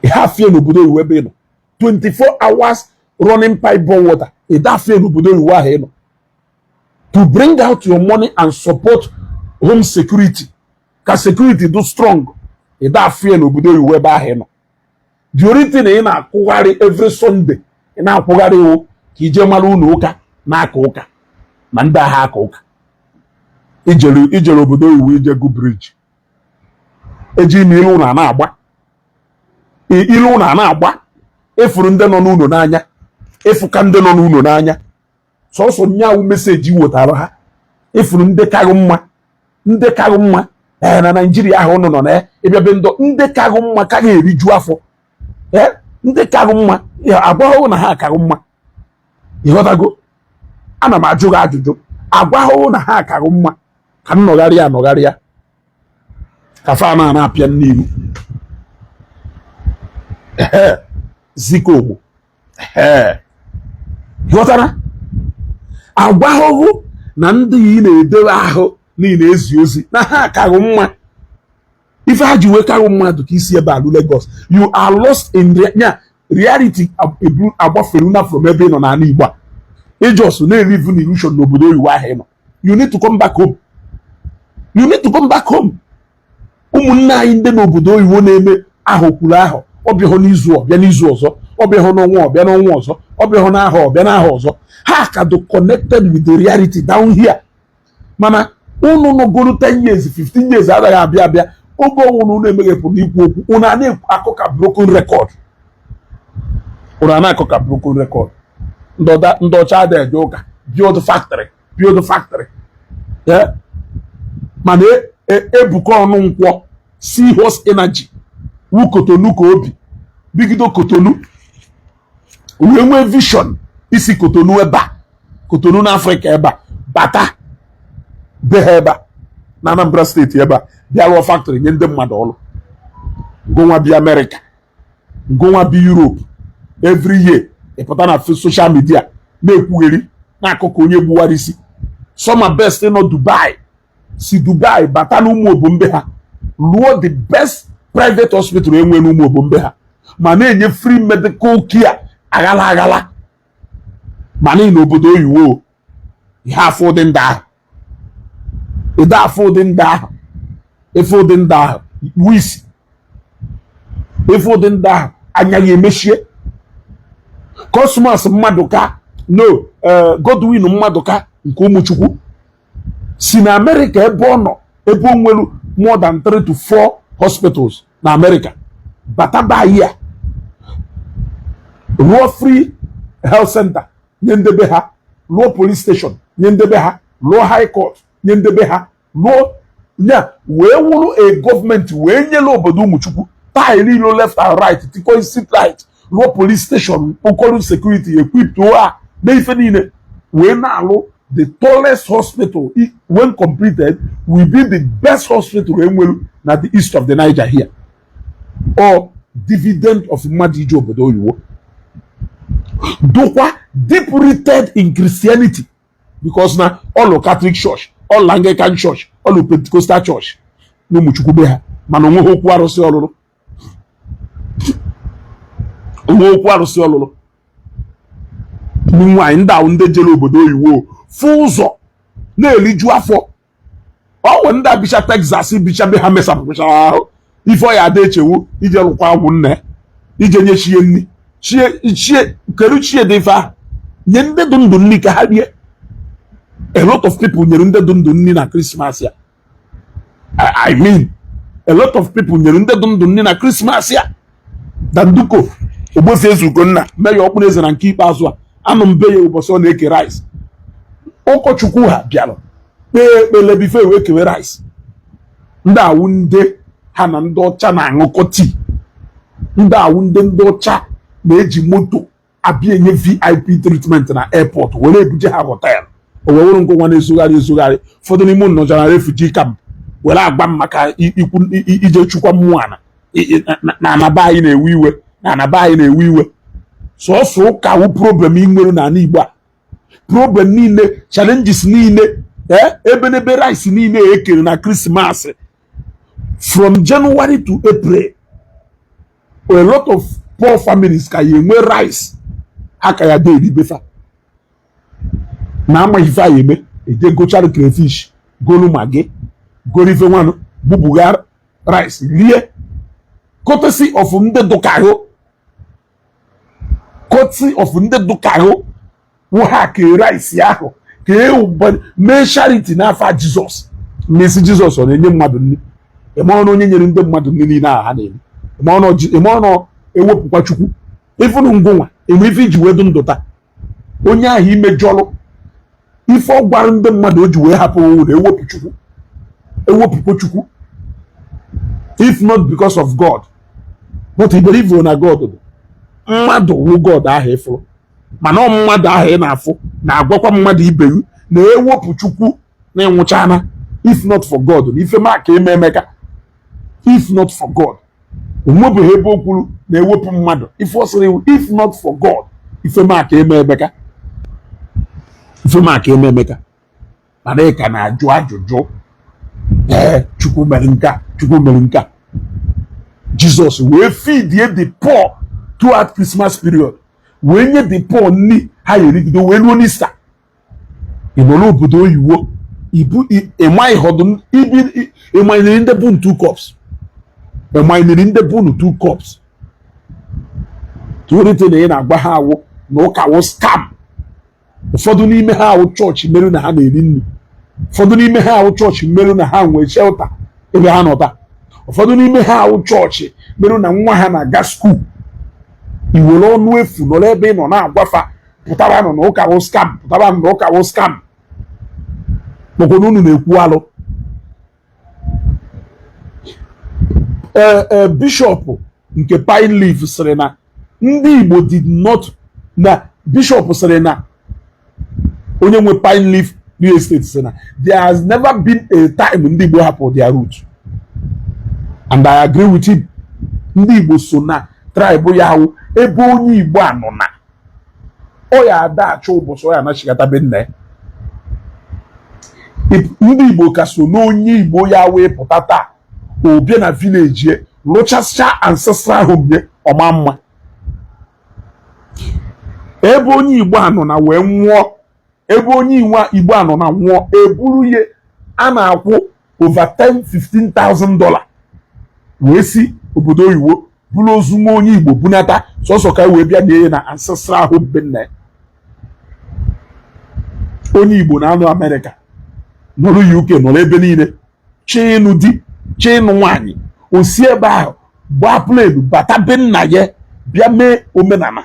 ịhafie n'obodo oyibo ebe ị nọ, 24 hours running pipe borne water ịdafie n'obodo oyibo ahụ ị nọ, to bring out your money and support home security ka security do strong, ịdafie n'obodo oyibo ebe ahụ ị nọ. The only thing ị na-akwụgharị every Sunday, ị na-akwụgharị iwu ka ije mara ụlọ ụka na-aka ụka na ndị agha aka ụka. Ijere obodo oyibo ije gu bridge, eji ime ilu ụlọ na-agba, ilu ụlọ na-agba, ịfụrụ ndị nọ n'ụlọ n'anya, ịfụka ndị nọ n'ụlọ n'anya, sọsọ nyawu message wetara ha, ịfụrụ ndị karụ mma, ndị karụ mma. Ee, na Naijiria ahụ ụnụ nọ na ya, ịbịabe ndọ ndị karụ mma ka ga-eriju afọ. Ee, ndị karụ mma agwaghị na ha karụ mma. Ịghọtago? Ana m ajụ gị ajụjụ. Agwaghị na ha karụ mma ka m nọgharịa anọgharịa ka fa na na-apịa n'ihu. Ee, zika ogbo. Ee, ghọtara? Agwaghụhụ na ndị ị na-edewe ahụ niile ezi ozi na ha karụ mma. Ife ha ji wee karụ mmadụ ka isi ebe alụ Lagos, you are lost in nya reality. Agbafere na from ebe ị nọ n'ala Igbo a, ị just na-elive na illusion n'obodo oyibo ahụ ị nọ. You need to come back home. You need to come back home. Ụmụnne anyị ndị n'obodo oyibo na-eme ahụ kwuru ahụ, ọbịa hụ n'izu, ọbịa n'izu ọzọ, ọbịa hụ n'ọnwa, ọbịa n'ọnwa ọzọ, ọbịa hụ n'ahọ, ọbịa n'ahọ ọzọ. Ha ka do connected with the reality down here. Mana unu nọgoro 10 years, 15 years, agaghị abịa abịa oge ọnwụ unu emeghepụrụ ikwu okwu. Unu a na-akụ ka broken record, unu a na-akụ ka broken record. Ndị ọcha adịghị eje ụka, build factory, build factory. Mana Ebuka ọnụ nkwọ Seahorse Energy wu Kotonu ka obi bigido Kotonu wee nwee vision isi Kotonu ebe a, Kotonu n'Afrịka ebe a, bata be ha ebe a na Anambra Steeti ebe a, bịa rụọ factory nye ndị mmadụ ọrụ. Ngụnwa bi Amerịka, ngụnwa bi Europe, every year ịpụta na social media na-ekwugheri, na-akọ ka onye gbuwara isi. Sọma best nọ Dubai si Dubai bata n'ụmụ obombe ha, lụọ the best private hospital enwe n'ụmụ obombe ha, ma na-enye free medical care aghala aghala. Ma n'ihi na obodo oyiwo, ihe afọ ụdị ndị ahụ, ịda afọ ụdị ndị ahụ, efe ụdị ndị ahụ ikpu isi, efe ụdị ndị ahụ anya ya emechie. Cosmas Mmadụka, no, Godwin Mmadụka nke Ụmụchukwu si na Amerịka ebe ọ nọ, ebe o nwere more than 3 to 4 hospitals na Amerịka, bata be ya rụọ free health center nye ndebe ha, rụọ police station nye ndebe ha, rụọ high court nye ndebe ha, rụọ nya wee wụrụ a gọọmenti wee nyere obodo Ụmụchukwu tile ilo left and right, tikọ street light, rụọ police station, kpokọrọ security, equip ha na ife niile, wee na-alụ the tallest hospital. When completed, will be the best hospital enwere na the east of the Niger here. Or Dividend of mmadụ ije obodo oyibo dụkwa deep rooted in Christianity, because na ọlụ Catholic Church, ọlụ Anglican Church, ọlụ Pentecostal Church na ụmụchukwu be ha, mana onweghị okwu arụsị ọlụlụ, onwe okwu arụsị ọlụlụ. Ụmụ nwaanyị ndị ahụ, ndị jere obodo oyibo fụ ụzọ na-eliju afọ, ọnwe ndị abicha Texas, bicha be ha mesapụchara ahụ. Ife ọ ya ada echewu ije lụkwa agwụ nne, ije nye chie nni, chie chie kedu chie dị ife ahụ, nye ndị dị ndụ nri ka ha rie. A lot of people nyere ndị dị ndụ nri na Christmas ya. I mean, a lot of people nyere ndị dị ndụ nri na Christmas ya. Danduko Ogbuefi Ezugonna mee ya ọkpụrụ eze na nke ikpeazụ a, anụ m be ya ụbọchị ọ na-eke rice. Ụkọchukwu ha bịara kpee ekpele before wee kewe rice. Ndị awụ ndị ha na ndị ọcha na-aṅụkọ tii, ndị awụ ndị ọcha na-eji moto abịa enye VIP treatment na airport were ebuje ha hotel. O wee were ngwa na-esogharị esogharị. Ụfọdụ n'ime unu nọchara refugee camp were agba m maka ikwu ije chukwa mmụọ ana na anaba anyị na-ewe iwe, na anaba anyị na-ewe iwe. Sọsọ ụka wụ problem ị nwere n'ala Igbo a. Problem niile, challenges niile, ee, ebe n'ebe rice niile ekere na Christmas from January to April, a lot of poor families ka ya enwe rice ha ka ya dị eribefa na amaghị ife a ya eme. Eje gochara crayfish, golu Maggi, golu ife nwanụ, bubuga rice rie, courtesy of ndị dụkarụ, courtesy of ndị dụkarụ wụ ha kee rice ahụ ka e mee charity n'afa Jizọs. Mmesi Jizọs ọ na-enye mmadụ nri? Ịma ọnụ onye nyere ndị mmadụ nri niile ahụ ha na-eri? Ịma ọnụ ewepụkwa Chukwu ịfụnụ ngụnwa enwe ife iji wee dụ ndụ taa? Onye ahụ imejọlụ ife ọ gwara ndị mmadụ o ji wee hapụ owu na ewepụ Chukwu, ewepụkwa Chukwu, if not because of God. But I believe na God dị. Mmadụ wụ God ahụ ịfụrụ, mana ọ mmadụ ahụ ị na-afụ na-agwakwa mmadụ ibe gị na-ewepụ Chukwu na ịnwụchana. If not for God na ife maka eme emeka, if not for God, onwebeghị ebe o kwuru na-ewepụ mmadụ. Ife ọ sịrị, if not for God, ife maka eme emeka, ife maka eme emeka. Mana ị ka na-ajụ ajụjụ. Ee, Chukwu mere nka, Chukwu mere nka. Jizọs wee feed the poor throughout Christmas period, wee nye the poor nri ha yerigide wee ruo n'Easter. Ị nọ n'obodo oyiwo, ibu ịma ịhọdụ ibi, ịmanyere ndị bụ two cups, ịmanyere ndị bụ unu two cups. Tụrịte na ị na-agwa ha awụ na ụka wụ scam. Ụfọdụ n'ime ha awụ chọọchị merụ na ha na-eri nri. Ụfọdụ n'ime ha awụ chọọchị merụ na ha nwee shelter ebe ha nọ taa. Ụfọdụ n'ime ha awụ chọọchị merụ na nwa ha na-aga school. Iwere ọnụ efu nọrọ ebe ị nọ na-agwafa, pụtara nọ na ụka wụ scam, pụtara nọ na ụka wụ scam. Makwa na unu na-ekwu alụ. Ee, bishọp nke Pine Leaf sịrị na ndị Igbo did not, na bishọp sịrị na onye nwe Pine Leaf Real Estate sị na there has never been a time ndị Igbo hapụ their root, and I agree with him. Ndị Igbo so na tribe ya ahụ ebe onye Igbo a nọ na ọ ya ada achọ ụbọchị ọ ya anachigata be nna ya. Ndị Igbo ka so n'onye Igbo ya wee pụta taa, obie na village lụchasịa ancestral home ye ọma mma. Ebe onye Igbo a nọ na wee nwụọ, ebe onye Igbo a nọ na nwụọ, eburu ihe a na-akwụ over 10 $15,000 wee si obodo oyibo bụrụ ozu nwa onye Igbo bunata sọsọ ka wee bịa na na ancestral home be nna ya. Onye Igbo na-anọ Amerịka, nọrọ UK, nọrọ ebe niile, chịnụ di, chịnụ nwaanyị, o si ebe ahụ gbaa plane bata be nna ya, bịa mee omenala,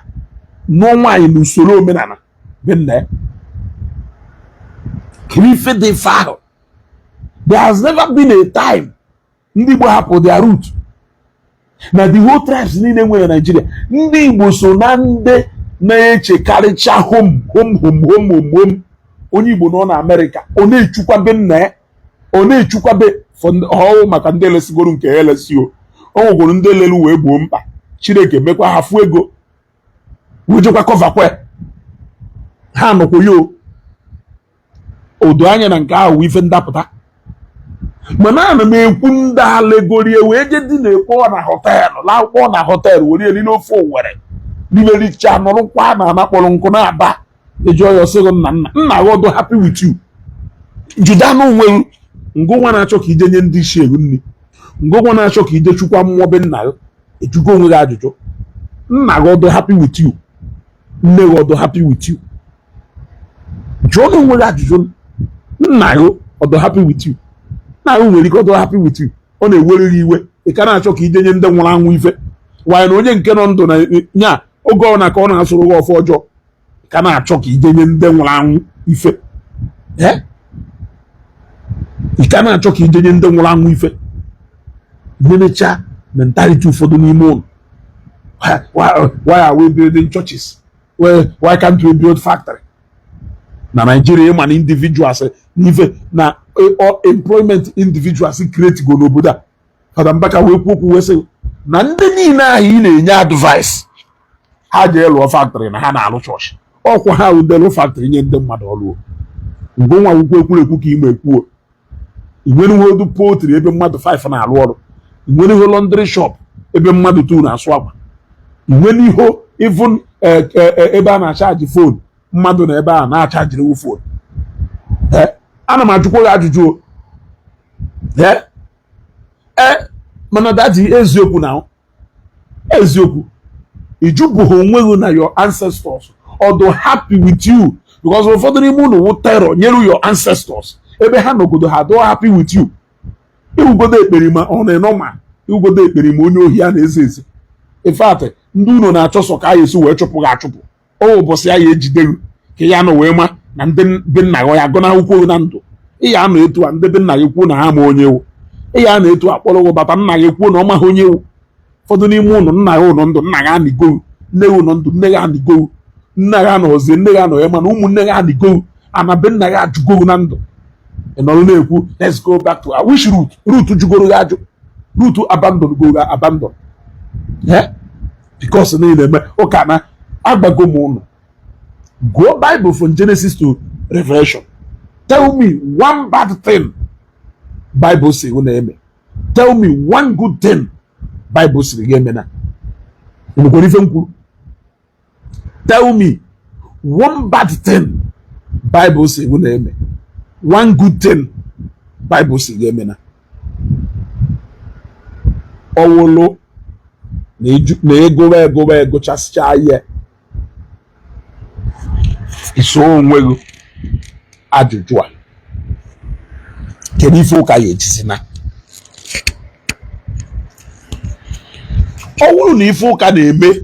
nụọ nwaanyị n'usoro omenala be nna ya. Kedu ife dị ife ahụ? There has never been a time ndị Igbo hapụ their root. Na the whole tribes niile nwere Nigeria, ndị Igbo so na ndị na-echekarịcha home, home, home, home, home, home. Onye Igbo nọ na Amerịka, ọ na-echukwabe nna ya, ọ na-echukwabe ọhụụ maka ndị elesigoro nke ha elesi. O nwegoro ndị lelu wee gboo mkpa. Chineke mekwa ha fụ ego wejekwa coverkwe ha nọkwa ya. Odo anya na nke ahụ ife ndapụta. Mana ana m ekwu, ndị alegorie wee je dị na-ekpọ na hotel, lakpọ na hotel, were eli n'ofe Owere n'imericha, nọrụkwa na ana kpọrọ nkụ na-aba eji ọya ọsịghị nna nna nna ghọdụ happy with you. Juda na onwe ngụnwa na-achọ ka ije nye ndị isi eru nri, ngụnwa na-achọ ka ije chukwa mmụọ be nna gị. Ejugo onwe gị ajụjụ: nna gị ọdụ happy with you? Nne gị ọdụ happy with you? Jụọ na onwe gị ajụjụ: nna gị ọdụ happy with you? Nna gị nwere ike ọdụ happy with you, ọ na-ewere gị iwe. Ị ka na-achọ ka ije nye ndị nwụrụ anwụ ife wanyị na onye nke nọ ndụ na nya oge ọ na ka ọ na-asụrụ gị ọfọ ọjọọ. Ị ka na-achọ ka ije nye ndị nwụrụ anwụ ife. Ị ka na-achọ ka ije nye ndị nwụrụ anwụ ife. Nenecha mentality ụfọdụ n'ime ụlọ. Why are we building churches? Why can't we build factory na Nigeria? Ịma na individuals n'ife na employment individuals create go n'obodo a. Fada Mbaka wee kwuo okwu wee sị na ndị niile ahụ ị na-enye advice ha jee lụọ factory na ha na-alụ chọọchị, ọkwa ha wudelu factory nye ndị mmadụ ọlụọ. Ngụ nwa akwụkwọ ekwurekwu ka ime ekwuo, inwenuhu odu poultry ebe mmadụ 5 na-alụ ọrụ, inwenuhu laundry shop ebe mmadụ 2 na-asụ akwa, inwenuhu even ebe a na-acharge phone, mmadụ na ebe a na-achargeriwu phone. Ana m ajụkwa gị ajụjụ o. Ee, mana daddy, eziokwu na eziokwu, ijupụghị onwe gị na your ancestors ọdụ happy with you, because ụfọdụ n'ime unu wụ terror nyere your ancestors. Ebe ha nọgodo, ha dụ happy with you? Iwugodo ekperima ọ na-enọma, iwugodo ekperima onye ohi a na-eze eze. In fact, ndị unu na-achọ sọ ka a esi wee chụpụ gị achụpụ. O ụbọchị ya ya ejide gị ka ya nọ wee ma na ndị be nna gị ya gụna akwụkwọ na ndụ. Ị ya anọ etu a, ndị be nna gị kwuo na ha ma onye ewu. Ị ya anọ etu a, kpọrọ gị bata, nna gị kwuo na ọ maghị onye ewu. Ụfọdụ n'ime ụnụ, nna gị ụnọ ndụ, nna gị anịgo. Nne gị ụnọ ndụ, nne gị anịgo. Nna gị anọzie, nne gị anọ ya, mana ụmụnne gị anịgo ana be nna gị ajụgo na ndụ. Ị nọrọ na-ekwu, "Let's go back to our which root?" Root jugoro gị ajụ, root abandon go gị abandon, eh, because na ị na-eme ụka na agbago m. Ụnụ gụọ Bible from Genesis to Revelation, tell me one bad thing Bible si unu eme. Tell me one good thing Bible siri gị eme. Na nwekwara ife m kwuru: tell me one bad thing Bible si unu eme, one good thing Bible si gị eme. Na ọwụlụ na egowe egowe egochasịcha ihe, iso onwe gị ajụjụ a: kedu ife ụka ya ejizi? Na ọ bụrụ na ife ụka na-eme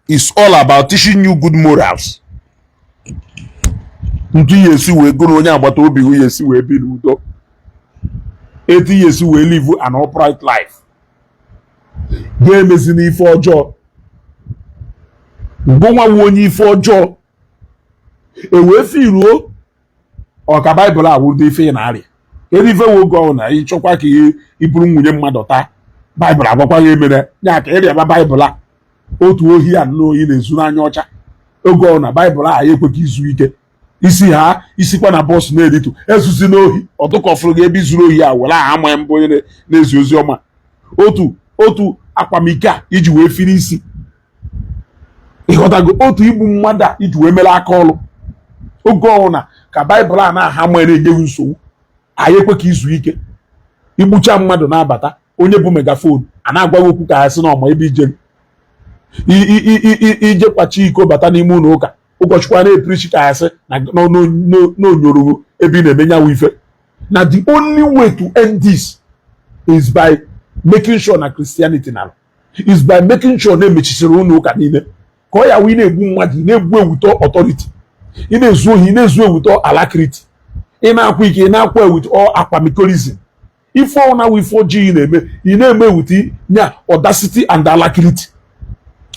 is all about teaching you good morals, ntu ya esi wee gụrụ onye agbata obi gị ya esi wee bi n'udo, etu ya esi wee live an upright life, ga-emezi n'ife ọjọọ, mgbe nwa wu onye ife ọjọọ ewee firuo ọka Baịbụl awụdo ife ị na-arịa. Kedu ife wo oge ọ na ịchọkwa ka ị bụrụ nwunye mmadụ taa? Baịbụl agwakwa ya emere ya ka ịrịaba Baịbụl a. Otu ohi a nnọọ ohi na-ezu n'anya ọcha oge ọ na Baịbụl a ya ekwe ka izu ike isi ha isikwa na bus na-eritu ezuzi n'ohi ọdụkọfụrụ gị ebe izuru ohi a were aha ama mbụ onye na-ezi ozi ọma. Otu otu akwamiko a iji wee firi isi, ịghọtago? Otu igbu mmadụ a iji wee mere aka ọlụ oge ọbụla ka Baịbụl a na-aha ma na-enye gị nsogbu, anyị ekwe ka izu ike. Igbucha mmadụ na-abata, onye bụ megaphone a na-agwa gị okwu ka ha sị na ọma ebe ije ije kwachi iko bata n'ime ụlọ ụka, ụkọchukwu a na-epreach ka ya sị na n'onyoro ebe ị na-eme nyanwụ ife. Na the only way to end this is by making sure na Christianity na is by making sure na emechisiri ụlọ ụka niile, ka ọ ya wụ ị na-egbu mmadụ, ị na-egbu ewuto authority, ị na-ezu ohi, ị na-ezu ewuto alacrity, ị na-akwa ike, ị na-akwa ewuto akwamikorism, ife ọna wụ ife ojii ị na-eme, ị na-eme ewute nya audacity and alacrity.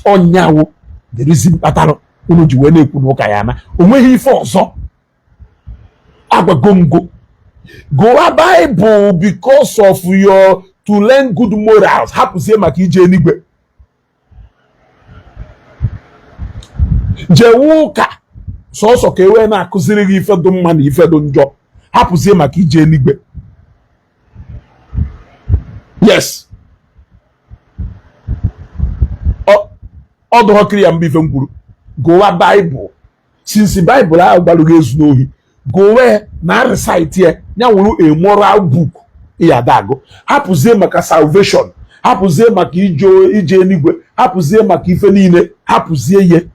Ọnyawo the reason kpatara unu ji wee na-ekwu n'ụka ya na o nweghị ife ọzọ. Agwago ngo gụwa Bible because of your to learn good morals, hapụzie maka ije eluigwe. Jewe ụka sọsọ ka e wee na-akụziri gị ife dị mma na ife dị njọ, hapụzie maka ije eluigwe. Yes, ọ dụghọkiri ya. Mgbe ife m kwuru, gụwa Baịbụl. Since Baịbụl ahụ gbalụ gị ezu n'ohi, gụwa na recite ya, ya wuru a moral book ya agụ. Hapụzie maka salvation, hapụzie maka ije ije eluigwe, hapụzie maka ife niile, hapụzie ihe,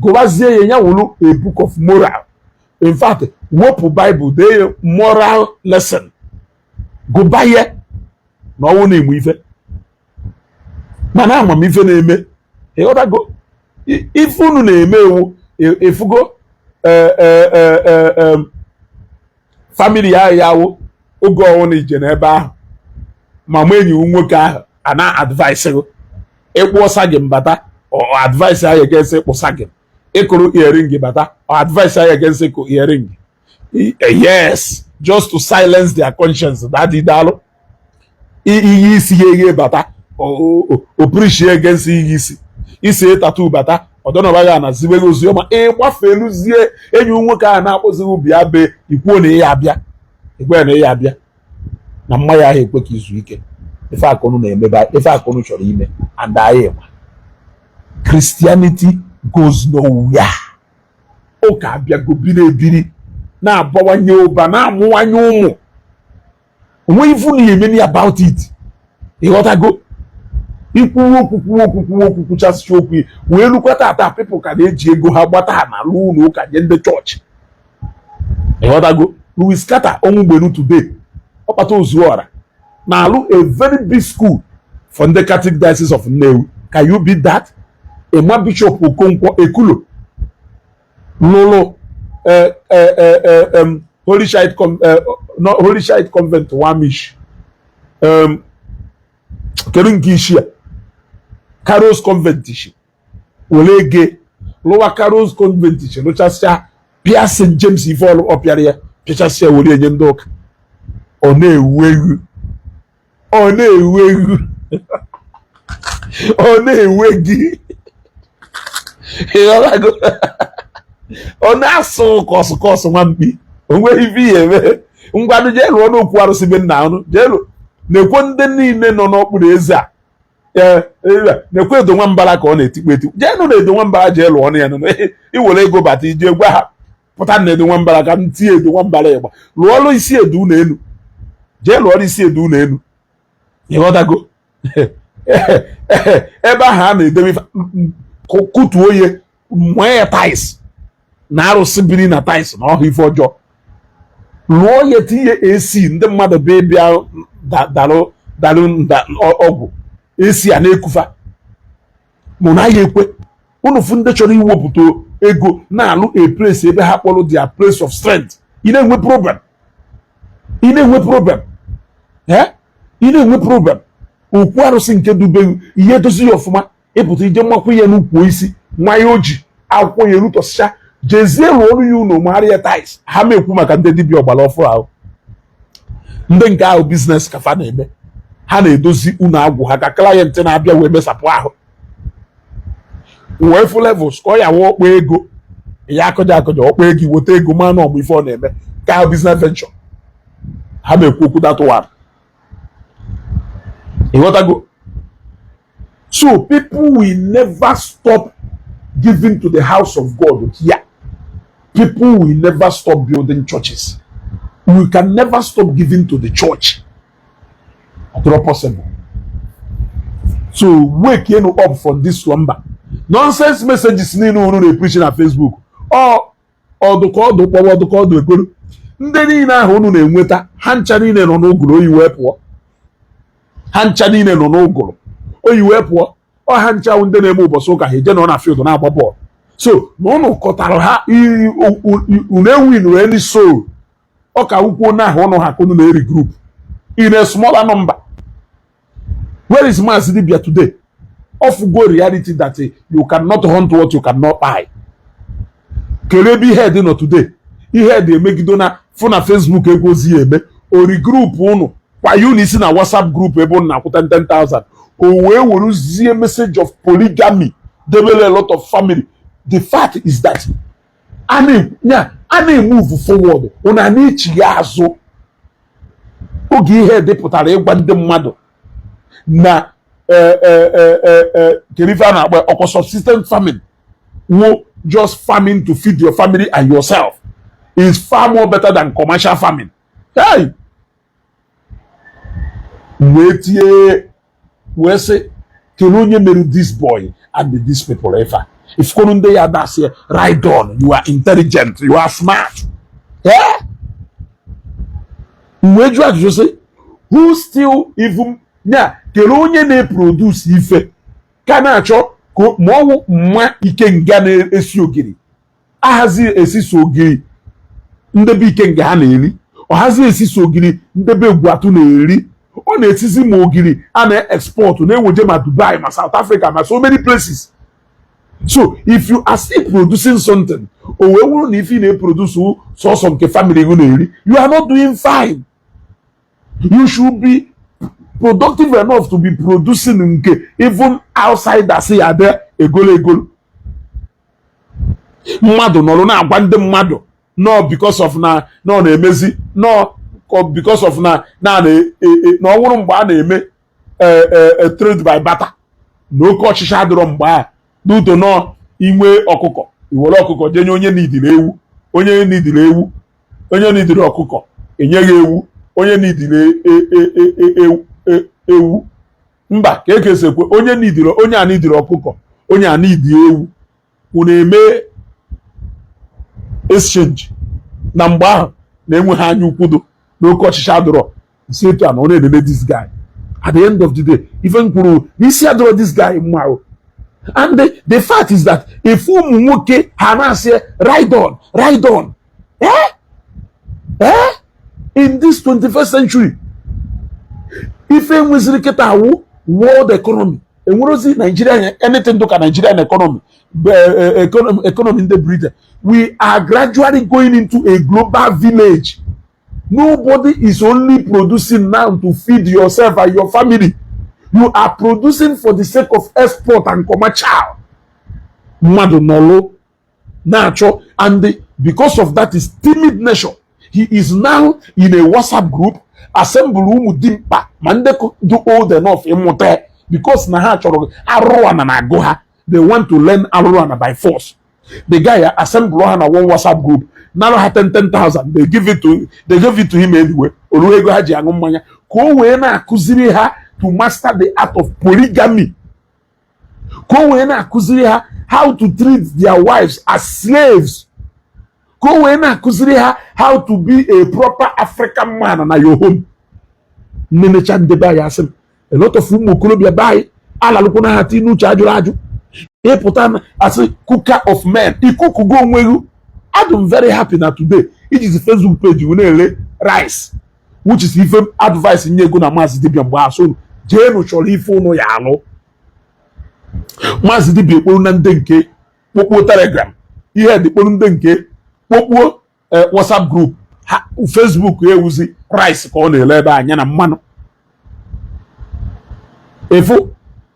gụwazie ya, ya wuru a book of moral. In fact, wepụ Baịbụl, dee ya moral lesson, gụba ya na ọnwụ na-emu ife mana amamife na-eme. Ịghọtago? Ife unu na-eme ewu efugo family ahụ ya wụ oge ọnwụ na ije n'ebe ahụ, ma mụ enyi m nwoke ahụ a na advice gị ịkpụ sagging bata, ọ advice ahụ against ịkpụ sagging. Ịkụrụ earring bata, ọ advice ahụ against ịkụ earring. Yes, just to silence their conscience. Daddy, daalụ. Iyi isi ya eghe bata, o preach against iyi isi isi. Tattoo bata, ọdọnọba ya na zibe gị ozi ọma. Ịgbafeluzie enyi nwoke ahụ na-akpọzighị bịa be ikwuo na ya abịa, ekwe na ya abịa na mmanya ahụ ekwe ka izu ike. Ife akụnụ na-emebe, ife akụnụ chọrọ ime, and anyị ma Christianity goes nowhere. Ụka abịago biri ebiri, na-abawanye ụba, na-amụwanye ụmụ. Onweghị ifu na emeni about it. Ịghọtago? Ikwuwe okwu, kwuwe okwu, kwuwe okwu, kwuchasịcha okwu wee lukwa tata, people ka na-eji ego ha gbata ha na alụ ụlọ ụka nye ndị chọọchị. Ịghọtago? Louis Carter Onwugbenu today, ọkpata ozuọra na-alụ a very big school for ndị Catholic Diocese of Nnewi. Can you beat that? Emma Bishop Okonkwo Ekulo lụrụ Holy Child no, Holy Child Convent Wamish. Kedu nke isi a? Carols Convent ishi were ege lụwa Carols Convent ishi, lụchasịa, pịa St James ife ọlụ ọ pịara ya, pịachasịa, were enye ndị ụka. Ọ na-ewu ewu, ọ na-ewu ewu, ọ na-ewe gị. Ịghọtago? Ọ na-asụ kọsụ kọsụ nwamkpi, o nweghị ife ihe eme. Ngwanụ, jee lụọ n'okwu arụsị be nna ọnụ, jee lụ na-ekwo ndị niile nọ n'okpuru eze a. Ee, na-ekwe edo nwambara ka ọ na-etikpu etikpu. Jee nụ na edo nwambara, jee lụọ ọnụ ya nụ. Iwere ego bata, ije gwa ha pụta na edo nwambara ka m tie edo nwambara ịgba. Lụọ ọrụ isi edo unu elu, jee lụọ ọrụ isi edo unu elu. Ịghọtago? Ebe ahụ a na-edobe, kụtuo ya, nwee ya tiles na arụsị biri na tiles na ọhụ ife ọjọọ. Lụọ ya, tinye AC, ndị mmadụ bịa bịa dalụ dalụ ọgwụ AC a na-ekufa. Mụ na ya ekwe unu fụ ndị chọrọ iwepụta ego na-alụ a place ebe ha kpọrọ their place of strength. Ị na-enwe problem, ị na-enwe problem, ị na-enwe problem. Okwu arụsị nke dubeghị ihe edozi ya ọfụma, ịpụta ije mmakwu ya n'ukwu isi nwa ya, o ji akwụkwọ ya erutọsịcha, jezie rụọ ọrụ ya unu magharị ya tiles. Ha ma ekwu maka ndị dibịa ọgbara ọfụrụ ahụ, ndị nke ahụ business ka fa na-eme. Ha na-edozi unu agwụ ha ka client na-abịa wee mesapụ ahụ, wee fụ levels ka ọ ya wee ọkpọ ego ya akụja akụja, ọkpọ ego, weta ego, ma na ọmụ ife ọ na-eme ka ahụ business venture. Ha na-ekwu okwu that one. Ịghọtago? So people will never stop giving to the house of God here. People will never stop building churches. We can never stop giving to the church. Not possible. So wake you up from this slumber. Nonsense messages niile unu na-epreach na Facebook, ọ ọdụ ka ọdụ kpọwa, ọdụ ka ọdụ ekporo. Ndị niile ahụ unu na-enweta, ha ncha niile nọ n'ụgụrụ oyi wee pụọ. Ha ncha niile nọ n'ụgụrụ oyi wee pụọ. Ọ ha ncha ndị na-eme ụbọchị ụka ha eje nọ na field na-agba bọọlụ. So na unu kọtara ha, unu ewin any soul. Ọ ka ukwuo na ahụ ụnụ ha ka unu na-eri group in a smaller number. Where is Maazị Dibia today? Ofugo reality that you cannot hunt what you cannot buy. Kelee ebe ihe dị nọ today. Ihe dị emegido na fụ na Facebook ekwozi ya eme ori group unu kwa unu isi na WhatsApp group ebe unu na-akwụta 10,000. O wee weruzie message of polygamy debere a lot of family. The fact is that a na-emove forward, ụna a na-echigha azụ. Oge ihe dịpụtara ịgwa ndị mmadụ na kedu ife a na-akpọ ọkọ subsistence farming wo, just farming to feed your family and yourself is far more better than commercial farming. Hey, wee tie wee sị, kedu onye mere this boy and these people ife a? Ifukonu ndị ya dasị, "Right on, you are intelligent, you are smart." Eh, wee jụọ ajụjụ sị, who still even ya? Kedu onye na-eproduce ife ka na-achọ ka ma ọwụ mma ikenga na-esi ogiri ahazi esisi ogiri ndebe ikenga ha na-eri, ọhazi esisi ogiri ndebe egwuatụ na-eri, ọ na-esizi ma ogiri a na-export na-eweje ma Dubai, ma South Africa, ma so many places. So if you are still producing something, o wee wụrụ na ife ị na-eproduce sọsọ nke family gị na-eri, you are not doing fine. You should be productive enough to be producing nke even outsiders ya dị egolo egolo. Mmadụ nọrọ na-agwa ndị mmadụ no because of na na ọ na-emezi no because of na na na ọ nwụrụ mgbe a na-eme trade by barter na oke ọchịchị adịrọ mgbe a n'uto nọ inwe ọkụkọ, iwere ọkụkọ jenye onye n'idiri ewu, onye n'idiri ewu, onye n'idiri ọkụkọ enyeghị ewu, onye n'idiri ewu mba ka ekesi ekwe, onye n'idiri, onye a n'idiri ọkụkọ, onye a n'idi ewu, unu eme exchange. Na mgbe ahụ na-enweghị anya ukwudo n'oke ọchịchị adịrọ si etu a na ọ na-enene this guy. At the end of the day, ife m kwuru n'isi adịrọ this guy mma o. And the fact is that if ụmụ nwoke ha na-asị, "Ride on, ride on," eh? Eh? In this 21st century, ife nweziri kịta awụ world economy, enwerozi Nigeria anything dịka Nigerian economy, economy ndị Britain. We are gradually going into a global village. Nobody is only producing now to feed yourself and your family. You are producing for the sake of export and commercial. Mmadụ nọlụ na-achọ, and because of that is timid nature, he is now in a WhatsApp group, assemble ụmụ dimkpa ma ndị dị old enough ịmụta ya, because na ha chọrọ arụrụ ana na-agụ ha. They want to learn arụrụ ana by force. The guy assemble ha na one WhatsApp group, nara ha 10 10,000. They give it to him anyway. Olu ego ha ji aṅụ mmanya ka o wee na-akụziri ha to master the art of polygamy, ka o wee na-akụziri ha how to treat their wives as slaves, ka o wee na-akụziri ha how to be a proper African man na your home. Nnenecha ndebe anyị, asị m, a lot of ụmụ okorobịa be anyị alalụkwu na ha tinye uche ajụrụ ajụ ịpụta na asị cooker of men ikukugo onwe gị. Adụ very happy na today ijizi Facebook page wee na-ere rice, which is ife advice nye ego na Maazị Dibia mgbe asụ jeenu chọrọ ife ụnụ ya alụ. Maazị Dibia ekporu na ndị nke kpokpuo Telegram, ihe dị kporu ndị nke kpokpuo WhatsApp group ha, Facebook ewuzi rice ka ọ na-ele ebe anya na mmanụ efu.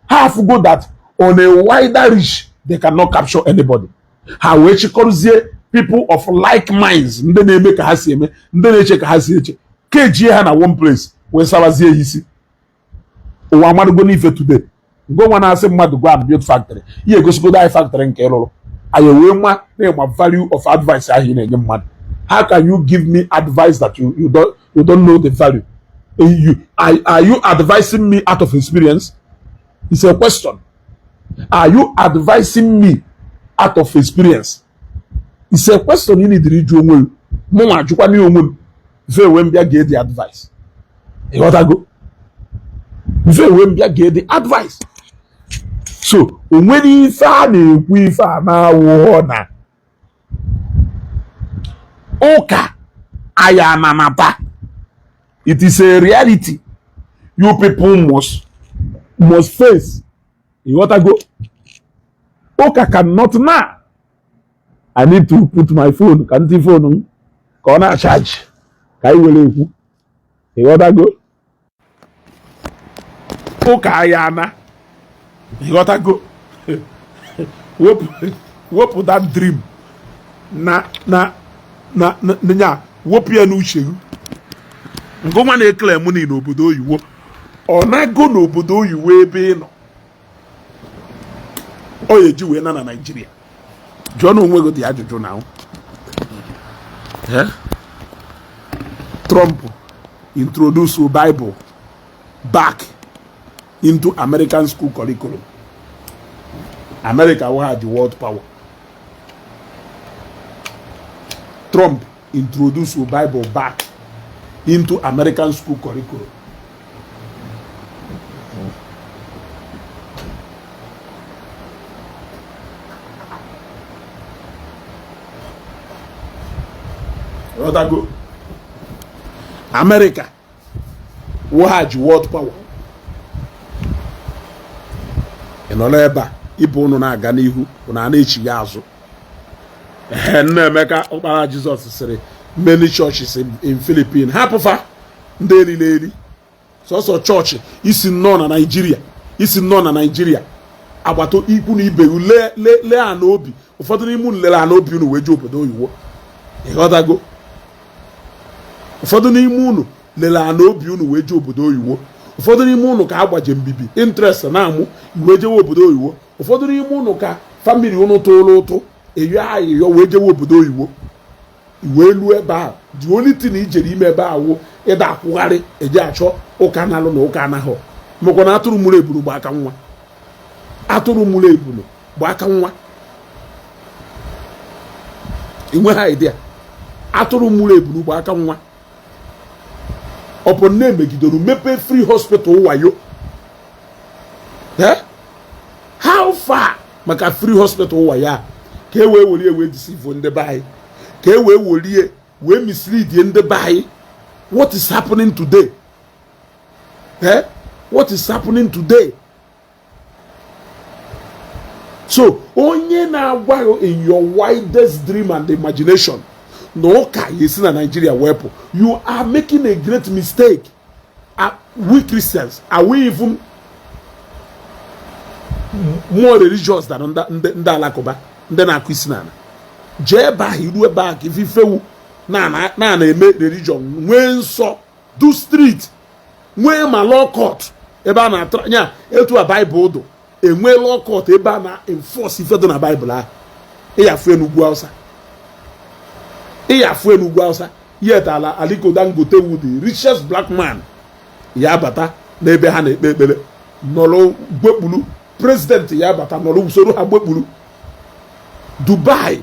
Ha afụgo that on a wider reach they cannot capture anybody. Ha wee chịkọrọzie people of like minds, ndị na-eme ka ha si eme, ndị na-eche ka ha si eche, kejie ha na one place wee sawazie ya isi. Ụwa amadụgo n'ife today. Ngwa na-asị mmadụ go and build factory, ihe egosigodo anyị factory nke ịlụrụ anyị wee nwa na-ịma value of advice ahụ ị na-enye mmadụ. How can you give me advice that you don't know the value? Are you advising me out of experience? It's a question. Are you advising me out of experience? It's a question you need ịjụ onwe gị. Mụ nwa ajụkwa onwe m mfe wee m bịa gee the advice. Ịghọtago? Mfe wee m bịa gee the advice. So o nwere ife a na-ekwu, ife a na-awụghọ na ụka aya ananata. It is a reality you people must face. Ịghọtago? Ụka cannot now. I need to put my phone ka ntị phone m ka ọ na-achaji ka anyị were ekwu. Ịghọtago? Ụka aya ana. Ịghọtago? Wepụ. Wepụ that dream na na na na nya, wepụ ya n'uche gị. Ngụnwa na-eclaim na n'obodo oyiwo, ọ nago n'obodo oyiwo ebe ị nọ, ọ ya eji wee na na Naijiria? Jụọ na onwe gị dị ajụjụ na Trump introduce Bible back into American school curriculum. America wụ the world power. Trump introduce Bible back into American school curriculum. Ghọtago? America wụ ha ji world power. Ị nọ n'ebe a ibe ụnụ na-aga n'ihu, ụnụ a na-echigha azụ. Ee, Nnaemeka Ọkpara Jizọs sịrị many churches in Philippines, hapụfa ndị eriri eri sọsọ chọọchị isi nnọọ na Naijiria, isi nnọọ na Naijiria agbata ikwu na ibe lee ana obi. Ụfọdụ n'ime unu lere ana obi unu wee jee obodo oyiwo. Ịghọtago? Ụfọdụ n'ime unu lere ana obi unu wee jee obodo oyiwo. Ụfọdụ n'ime unu ka agbaje mbibi interest na-amụ wee jewe obodo oyiwo. Ụfọdụ n'ime unu ka family unu tụrụ ụtụ eyo ayịyọ wee jewe obodo oyiwo, wee luo ebe ahụ, the only thing ijere ime ebe ahụ ịda akwụgharị eje achọ ụka nalụ na ụka anaghọ. Makwa na atụrụ mụrụ ebunu gba aka nwa, atụrụ mụrụ ebunu gba aka nwa. Inwe ha idea, atụrụ mụrụ ebunu gba aka nwa. Ọpụ nne megidoro mepee free hospital wayo. How far maka free hospital wayo a ka e wee werie wee deceive ndị be anyị, ka e wee werie wee mislead ndị be anyị? What is happening today? Eh? What is happening today? So onye na-agwa gị in your wildest dream and imagination na ụka ya esi na Nigeria wepụ, you are making a great mistake. We Christians, are we even more religious than ndị alakụba, ndị na-akụ isi n'ala? Jee ebe ahụ, iru ebe ahụ ka ife ifewu na na-eme religion, nwee nsọ du street, nwee ma law court ebe a na-atụ anya etu a Baịbụl dụ, enwee law court ebe a na-enforce ife dị na Baịbụl ahụ. Ịyafụ n'ugwu Hausa, ịyafụ n'ugwu Hausa, yet ala Aliko Dangote wu the richest black man ya abata n'ebe ha na-ekpe ekpere nọrọ gbekpuru. President ya abata nọrọ usoro ha gbekpuru. Dubai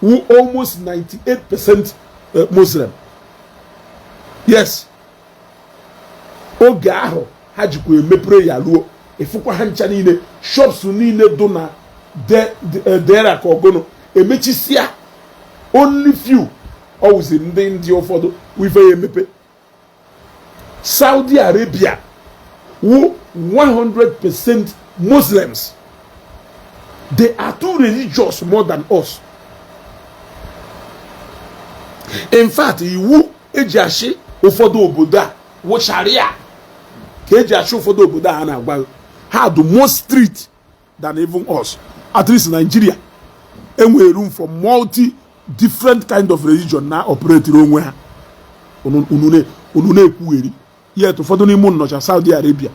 wu almost 98% Muslim. Yes, oge ahụ ha jikwa emepere ya ruo ịfụkwa ha ncha niile, shops niile dụ na dera ka ọgụnụ emechisịa, only few ọwụzi ndị ụfọdụ ife ya emepe. Saudi Arabia wu 100% Muslims. They are too religious more than us. In fact, iwu eji achị ụfọdụ obodo a wụ Sharia ka eji achị ụfọdụ obodo a na-agwa ha do more strict than even us. At least Nigeria enwere room for multi different kind of religion na operate onwe ha. Unu na-ekwugheri, yet ụfọdụ n'ime unu nọcha Saudi Arabia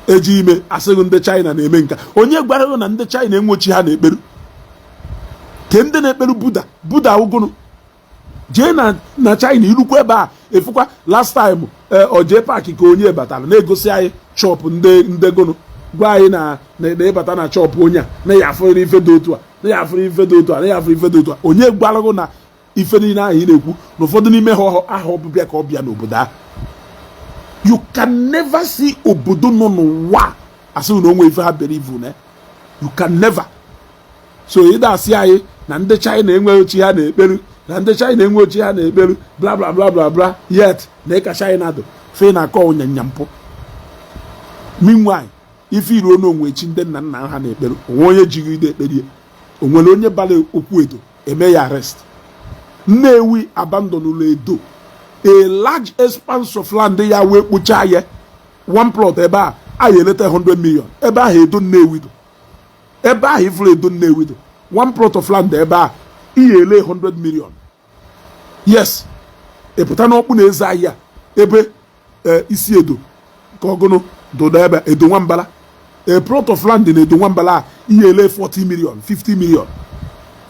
eji ime asịghị ndị China na-eme nka. Onye gwara gị na ndị China enwechi ha na-ekperu ke ndị na-ekperu Buddha? Buddha ụgụnụ jee na China, irukwa ebe a efukwa. Last time oje paaki ka onye batara na-egosi anyị shop ndị ndegonu, gwa anyị na na ịbata na shop onye a na ya afụrịrị ife dị otu a, na ya afụrịrị ife dị otu a, na ya afụrịrị ife dị otu a. Onye gwara gị na ife niile ahụ ị na-ekwu na ụfọdụ n'ime ha aha ọbịbịa ka ọ bịa n'obodo ahụ? You can never see obodo nọ n'ụwa asị na onwe ife ha believe na. You can never. So ịda asị anyị na ndị China enweghị chi ha na-ekperu, na ndị China enweghị chi ha na-ekperu, bla bla bla bla bla, yet na ịka China dụ fe na-akọ ụnyanya mpụ. Meanwhile, ife iruo n'onwe chi ndị nna nna ha na-ekperu, onwe onye jigide ekperie, onwere onye bara okwu edo eme ya arrest. Nnewi abandonụlụ Edo, a large expanse of land ya wee kpochaa ya one plot ebe a, a ya eleta 100 million ebe ahụ Edo Nnewi do. Ebe ahụ ifuru Edo Nnewi dị, one plot of land ebe a ihe ele 100 million. Yes, ịpụta n'ọkpụ na eze ahịa ebe isi Edo ka ọgụnụ dodo ebe Edo Nwambala, a plot of land na Edo Nwambala a ihe ele 40 million, 50 million.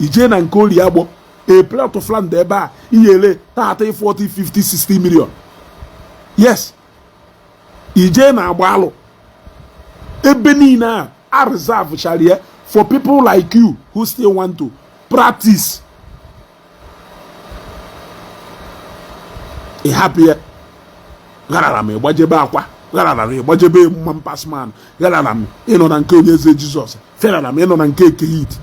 Ijee na nke Orie Agbọ, a plot of land ebe a ihe ele 30, 40, 50, 60 million. Yes, ijee na agba alụ ebe niile a a reserve charia for people like you who still want to practice. Ị hapụ ya, gharara m ịgbajebe akwa, gharara m ịgbajebe mma pasman, gharara m ịnọ na nke onye eze Jizọs, ferara m ịnọ na nke Ekehit.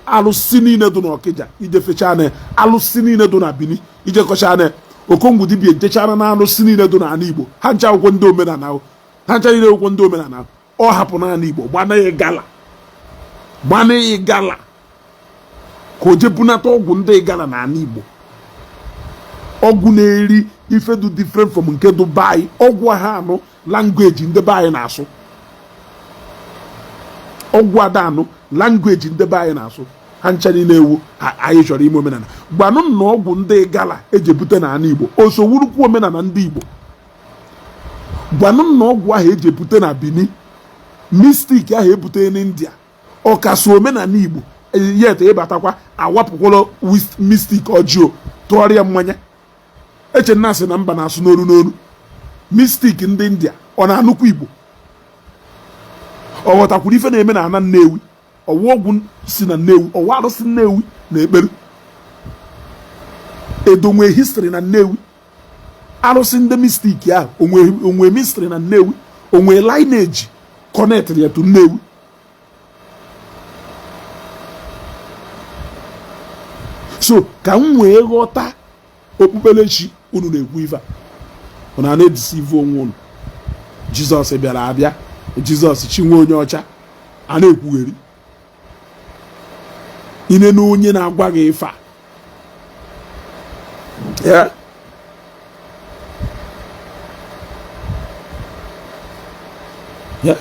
Alụsị niile dị n'Ọkịja ije fechaa na alụsị niile dị na Bini ije kọchaa na Okongwu dibia jechara na alụsị niile dị n'ala Igbo. Ha ncha akwụkwọ ndị omenala, ha ncha niile akwụkwọ ndị omenala. Ọ hapụ n'ala Igbo gbanaghị gala, gbanaghị gala ka o je bunata ọgwụ ndị gala n'ala Igbo, ọgwụ na-eri ife dị different from nke Dubai, ọgwụ ha anụ language ndị be anyị na-asụ, ọgwụ ada anụ language ndị be anyị na-asụ. Ha ncha niile ewu anyị chọrọ ime omenala. Gbanụ na ọgwụ ndị gala eji ebute n'ala Igbo osowurukwu omenala ndị Igbo. Gwanụ na ọgwụ ahụ eji ebute na Bini, mystic ahụ ebute n'India, ọkasụ omenala Igbo. Yet ịbatakwa awapụkwala mystic ọjọọ tụọrịa mmanya. Eche nna sị na mba na-asụ n'olu n'olu. Mystic ndị India ọ na-anụkwa Igbo? Ọ ghọtakwuru ife na-eme na ana Nnewi? Ọwa ọgwụ si na Nnewi, ọwa arụsị Nnewi na ekpere Edo nwee history na Nnewi. Arụsị ndị mystic ahụ onwe mystery na Nnewi, onwe lineage connect ya to Nnewi. So ka m wee ghọta okpukperechi unu na-ekwu ife a, unu na-edeceive onwe unu. Jizọs bịara abịa, Jizọs chinwe onye ọcha a na-ekwugheri ine na onye na-agwa gị ife a. Yeah. Yeah.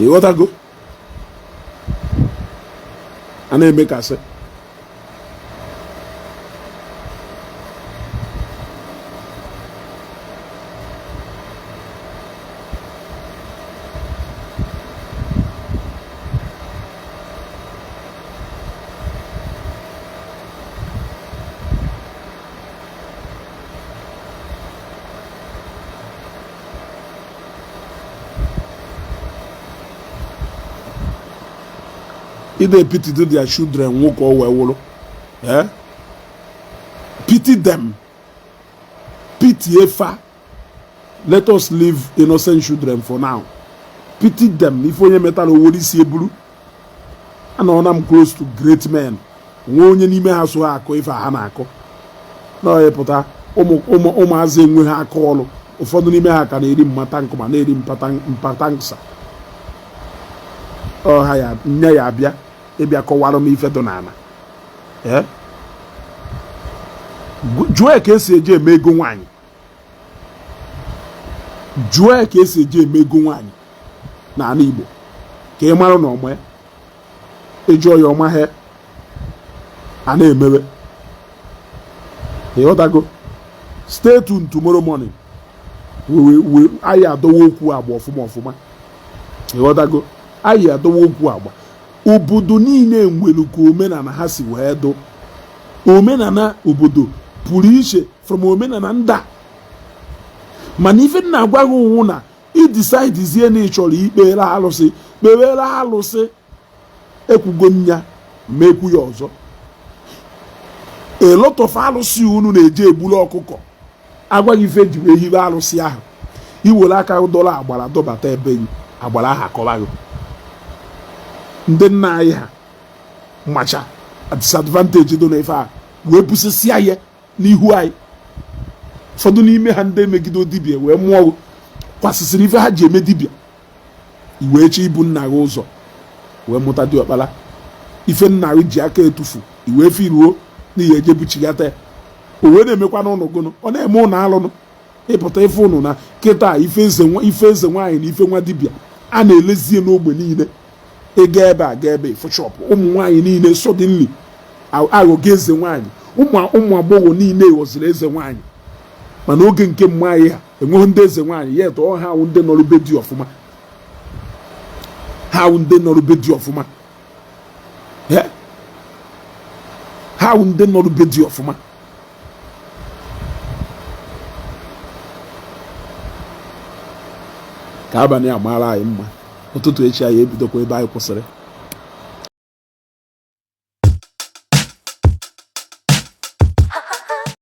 Ịghọtago? A na-emekasị ide pity to their children. Nwoke o wee wụrụ, eh, pity them, pity efa. Let us leave innocent children for now. Pity them. Ife onye metara owere isi eburu. Anọ na m close to great men, nwe onye n'ime ha so ha akọ ife ha na-akọ na pụta. Ụmụazị enweghị aka ọrụ, ụfọdụ n'ime ha ka na-eri mmata nkụ ma na-eri mpata nksa ọha ya nye ya abịa ịbịa kọwara m ife dị n'ala. Jụọ ka esi eji eme ego nwaanyị, jụọ ka esi eji eme ego nwaanyị n'ala Igbo ka ị mara na ọma ya. Ịjụọ ya ọma ha a na-emewe. Ịghọtago? Stay tuned tomorrow morning, we anyị adọwa okwu agba ọfụma ọfụma. Ịghọtago? Anyị adọwa okwu agba. Obodo niile nwere ka omenala ha si wee dụ. Omenala obodo pụrụ iche from omenala nda. Mana ife m na-agwa gị ụwụ na idecidezie na ị chọrọ ikpere alụsị, kpewere alụsị. Ekwugo nya ma ekwu ya ọzọ, a lot of alụsị unu na-eji egburu ọkụkọ agwaghị ife eji wee hibe alụsị ahụ. Iwere aka dọrọ agbara dọbata ebe gị, agbara ahụ akọba gị. Ndị nna anyị ha macha disadvantage dị n'ife a wee busisia ya n'ihu anyị. Ụfọdụ n'ime ha ndị megide dibịa wee mụọ kwasịsịrị ife ha ji eme dibịa. I wee chọọ ibu nna gị ụzọ wee mụta diọkpala, ife nna gị ji aka etufu, i wee firuo n'ihi eje buchigata ya. O wee na-emekwa n'ụnụ gụnụ, ọ na-eme ụnụ alụnụ ịpụta ife ụnụ na kịta ife eze nwaanyị na ife nwa dibịa a na-elezie n'ogbe niile. Ịga ebe a ga ebe ịfụ shop ụmụ nwaanyị niile suddenly aghọgo eze nwaanyị, ụmụ agbọghọ niile ghọziri eze nwaanyị. Mana oge nke mma anyị ha enweghị ndị eze nwaanyị ya eto ha awụ ndị nọrọ be di ọfụma, ha awụ ndị nọrọ be di ọfụma, ha awụ ndị nọrọ be di ọfụma. Ka abalị a mara anyị mma, ụtụtụ echi anyị ebidokwa ebe anyị kwụsịrị.